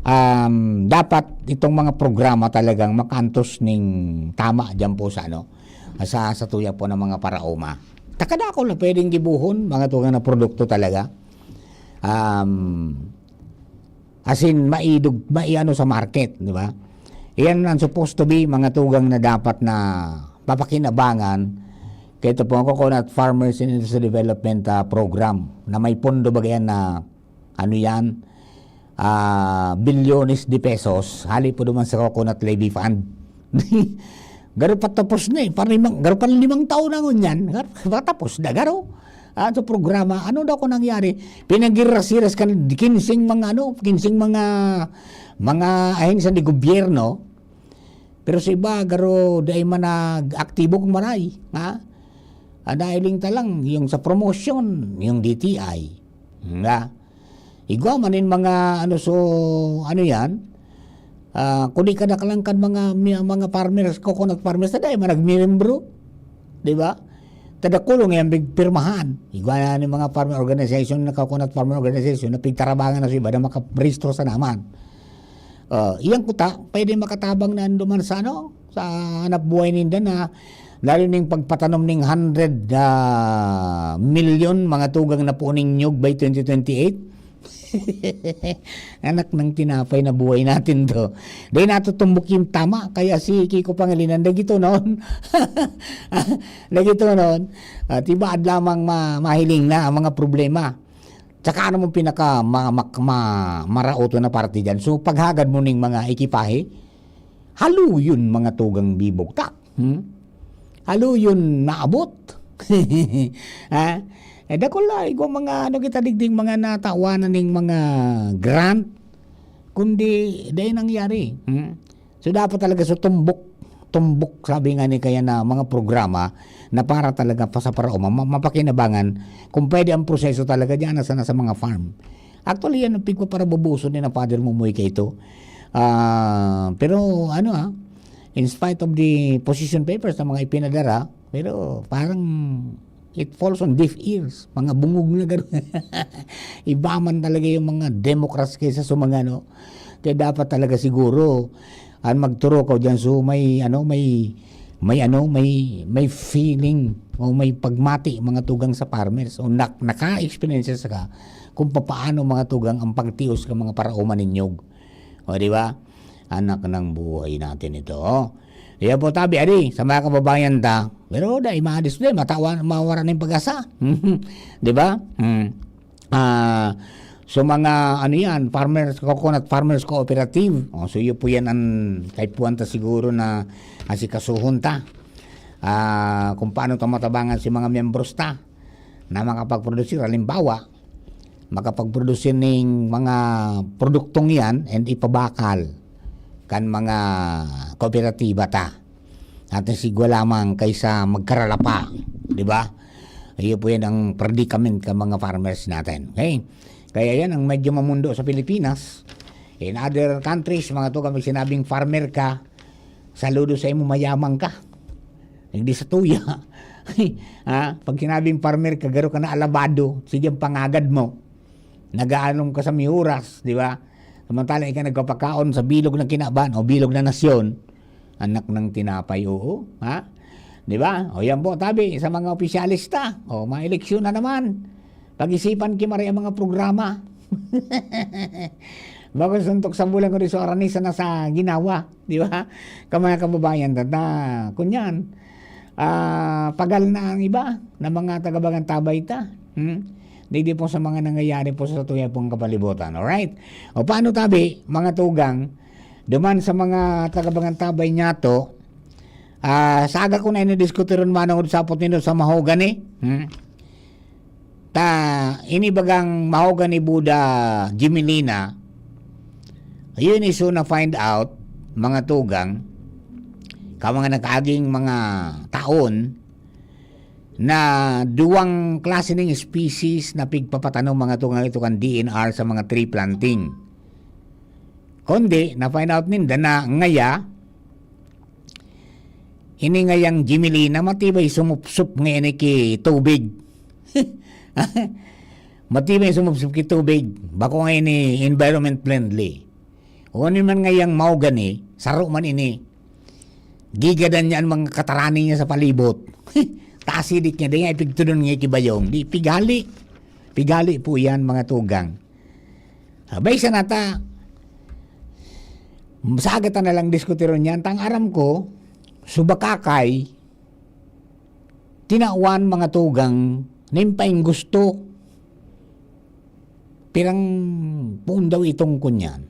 um, dapat itong mga programa talagang makantos ning tama dyan po sa ano, sa, sa tuya po ng mga paraoma. Takadako na pwedeng gibuhon, mga tugang na produkto talaga. Um, as in, maidog, maiano sa market, di ba? Iyan ang supposed to be, mga tugang na dapat na papakinabangan. Kaya ito po ang Coconut Farmers and Industry Development, ah, Program na may pondo ba yan na, ano yan, ah, bilyones de pesos, hali po naman sa Coconut Levy Fund. Garo patapos na eh. Parang limang, garo pa limang taon na ngunyan. Garo, patapos na, garo. Ah, sa programa, ano daw ko nangyari? Pinagirasiras kan kinsing mga ano, kinsing mga, mga ahensya ni gobyerno. Pero sa iba, garo, dai man nag-aktibo kung maray, ha? Ah, dahil ta lang, yung sa promotion, yung D T I. Nga. Igwa man yung mga, ano, so, ano yan? Ah, kung di kadaklan kan mga, mi-, mga farmers, coconut farmers, na dahil man nagmiyembro. Di ba? Tadakulong yan, big pirmahan. Igwa na yung mga farmer organization, na coconut farmer organization, na pigtarabangan na sa iba na makarehistro sa naman. Ah, iyang kuta, pwede makatabang na duman sa ano, sa hanap buhay ninda na, lalo ning pagpatanom ning hundred, ah, milyon mga tugang na puning nyug by twenty twenty-eight. Anak ng tinapay na buhay natin to. Dahil natutumbok yung tama, kaya si Kiko Pangilinan, dagito noon. Dagito noon. At iba at lamang ma-, mahiling na ang mga problema. Tsaka ano mong pinaka ma-, ma-, ma-, maraot na parte dyan? So, paghagad mo ning mga ekipahe, haluyon mga tugang bibugtak. Hmm? Haluyon maabot. Ha? Eh, dakul na, igwa mga ano kita digding mga natawanan ning mga grant, kundi dahil nangyari. Hmm? So, dapat talaga sa tumbok, tumbok, sabi nga ni kaya na mga programa na para talaga pa sa paraoma, ma-, mapakinabangan kung pwede ang proseso talaga diyan na sana sa mga farm. Actually, yan ang pigpaparabubuso ni na Father Mumoy kay ito. Ah, pero ano ah, in spite of the position papers na mga ipinadara, pero parang it falls on deaf ears. Mga bungog na gano'n. Iba man talaga yung mga Democrats kaysa sa mga ano. Kaya dapat talaga siguro, ang magturo ka dyan, so may, ano, may, may, ano, may, may feeling o may pagmati mga tugang sa farmers o nak-, naka-experience sa ka kung papaano mga tugang ang pagtios ka mga paraoma ninyog. O, di ba? Anak ng buhay natin ito. Kaya po, tabi, adi, sa mga kababayan ta, pero dai ma-display, matawan, mawara na yung pag-asa. Di ba? Hmm. Ah, so, mga, ano yan, farmers, Coconut Farmers Cooperative. O, so, yun po yan ang kaipuhan ta siguro na asikasuhon ta. Ah, kung paano ta matabangan si mga miyembros ta na makapagprodusir. Halimbawa, makapagprodusir ning mga produktong yan and ipabakal kan mga kooperatiba ta. At sigwa lamang kaysa magkaralapa, di ba? Iyo po yan ang predicament kan mga farmers natin. Okay? Kaya yan ang medyo mamundo sa Pilipinas. In other countries, mga to, kapag sinabing farmer ka, saludo sa imo, mayaman ka. Hindi sa tuya. Ha? Pag sinabing farmer ka, garo ka na alabado, sige ang pangagad mo. Nag-aanom ka sa miuras, di ba? Samantala, ikaw nagpapakaon sa bilog na kinaban o bilog na nasyon. Anak ng tinapay, oo. Ha? Di ba? O yan po, tabi, sa mga opisyalista. O, mga eleksyon na naman. Pag-isipan ki maray ang mga programa. Bago suntok sa bulan, kundi sa oranisa na sa ginawa. Di ba? Ka mga kababayan, tata, kunyan. ah, pagal na ang iba na mga taga-Bagantabay ta. Hmm? Digdi po sa mga nangyayari po sa tuya pong kapalibutan. Alright? O paano tabi, mga tugang, duman sa mga taga-Bagantabay niyato, ah, saga ko na ini diskutiron manongod sa apot nindo sa mahogany. Hmm? Ta, ini bagang mahogany Buddha Jimelina, yun iso na find out, mga tugang, ka mga nakaaging mga taon, na duwang klase ning species na pigpapatanom, mga tugang, ito kan D N R sa mga tree planting. Kundi, na-find out ninda na ngaya, ini ngayang Jimelina, matibay sumupsup ngayon ki tubig. Matibay sumupsup ki tubig. Bako nga ini environment friendly. O ano man ngayang mahogany, saro man ini. Gigadan niya ang mga katarani niya sa palibot. Tasidik niya, di nga ipigtudon niya ki bayong. Di, pighali. Pighali po yan, mga tugang. Abay, sa nata, saga ta na lang diskutiron yan. Tang aram ko, subakakay, tinawan, mga tugang, nimpaing gusto. Pirang puon daw itong kunyan.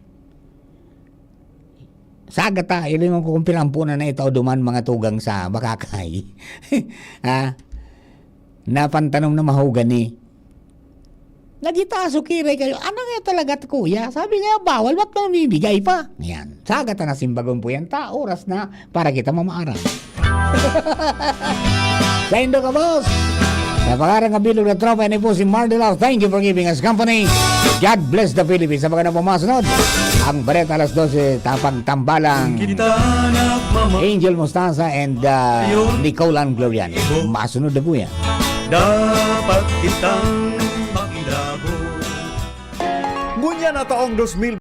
Saga ta, ilingon ko kung pirang puon na itao duman, mga tugang, sa bakakay. Ha? Napantanom na mahogany. Nagitaas o kiray kayo. Ano nga talaga, kuya? Sabi nga, bawal, ba't mo namimigay pa? Yan. Saga ta na simbagon po yan. Ta, oras na para kita mamaaram. Saindo ka, boss. Sa pangaran ng bilog na tropa, yan po si Mardela. Thank you for giving us company. God bless the Philippines. Sa mga napumasunod, ang Bareta alas dose, tapang tambalang Kita nagmamahal Angel Mostaza and uh, Nicole Ann Gloriani. Masunod na po yan. Dapat kitang makilabo. Ngunyan na taong dos mil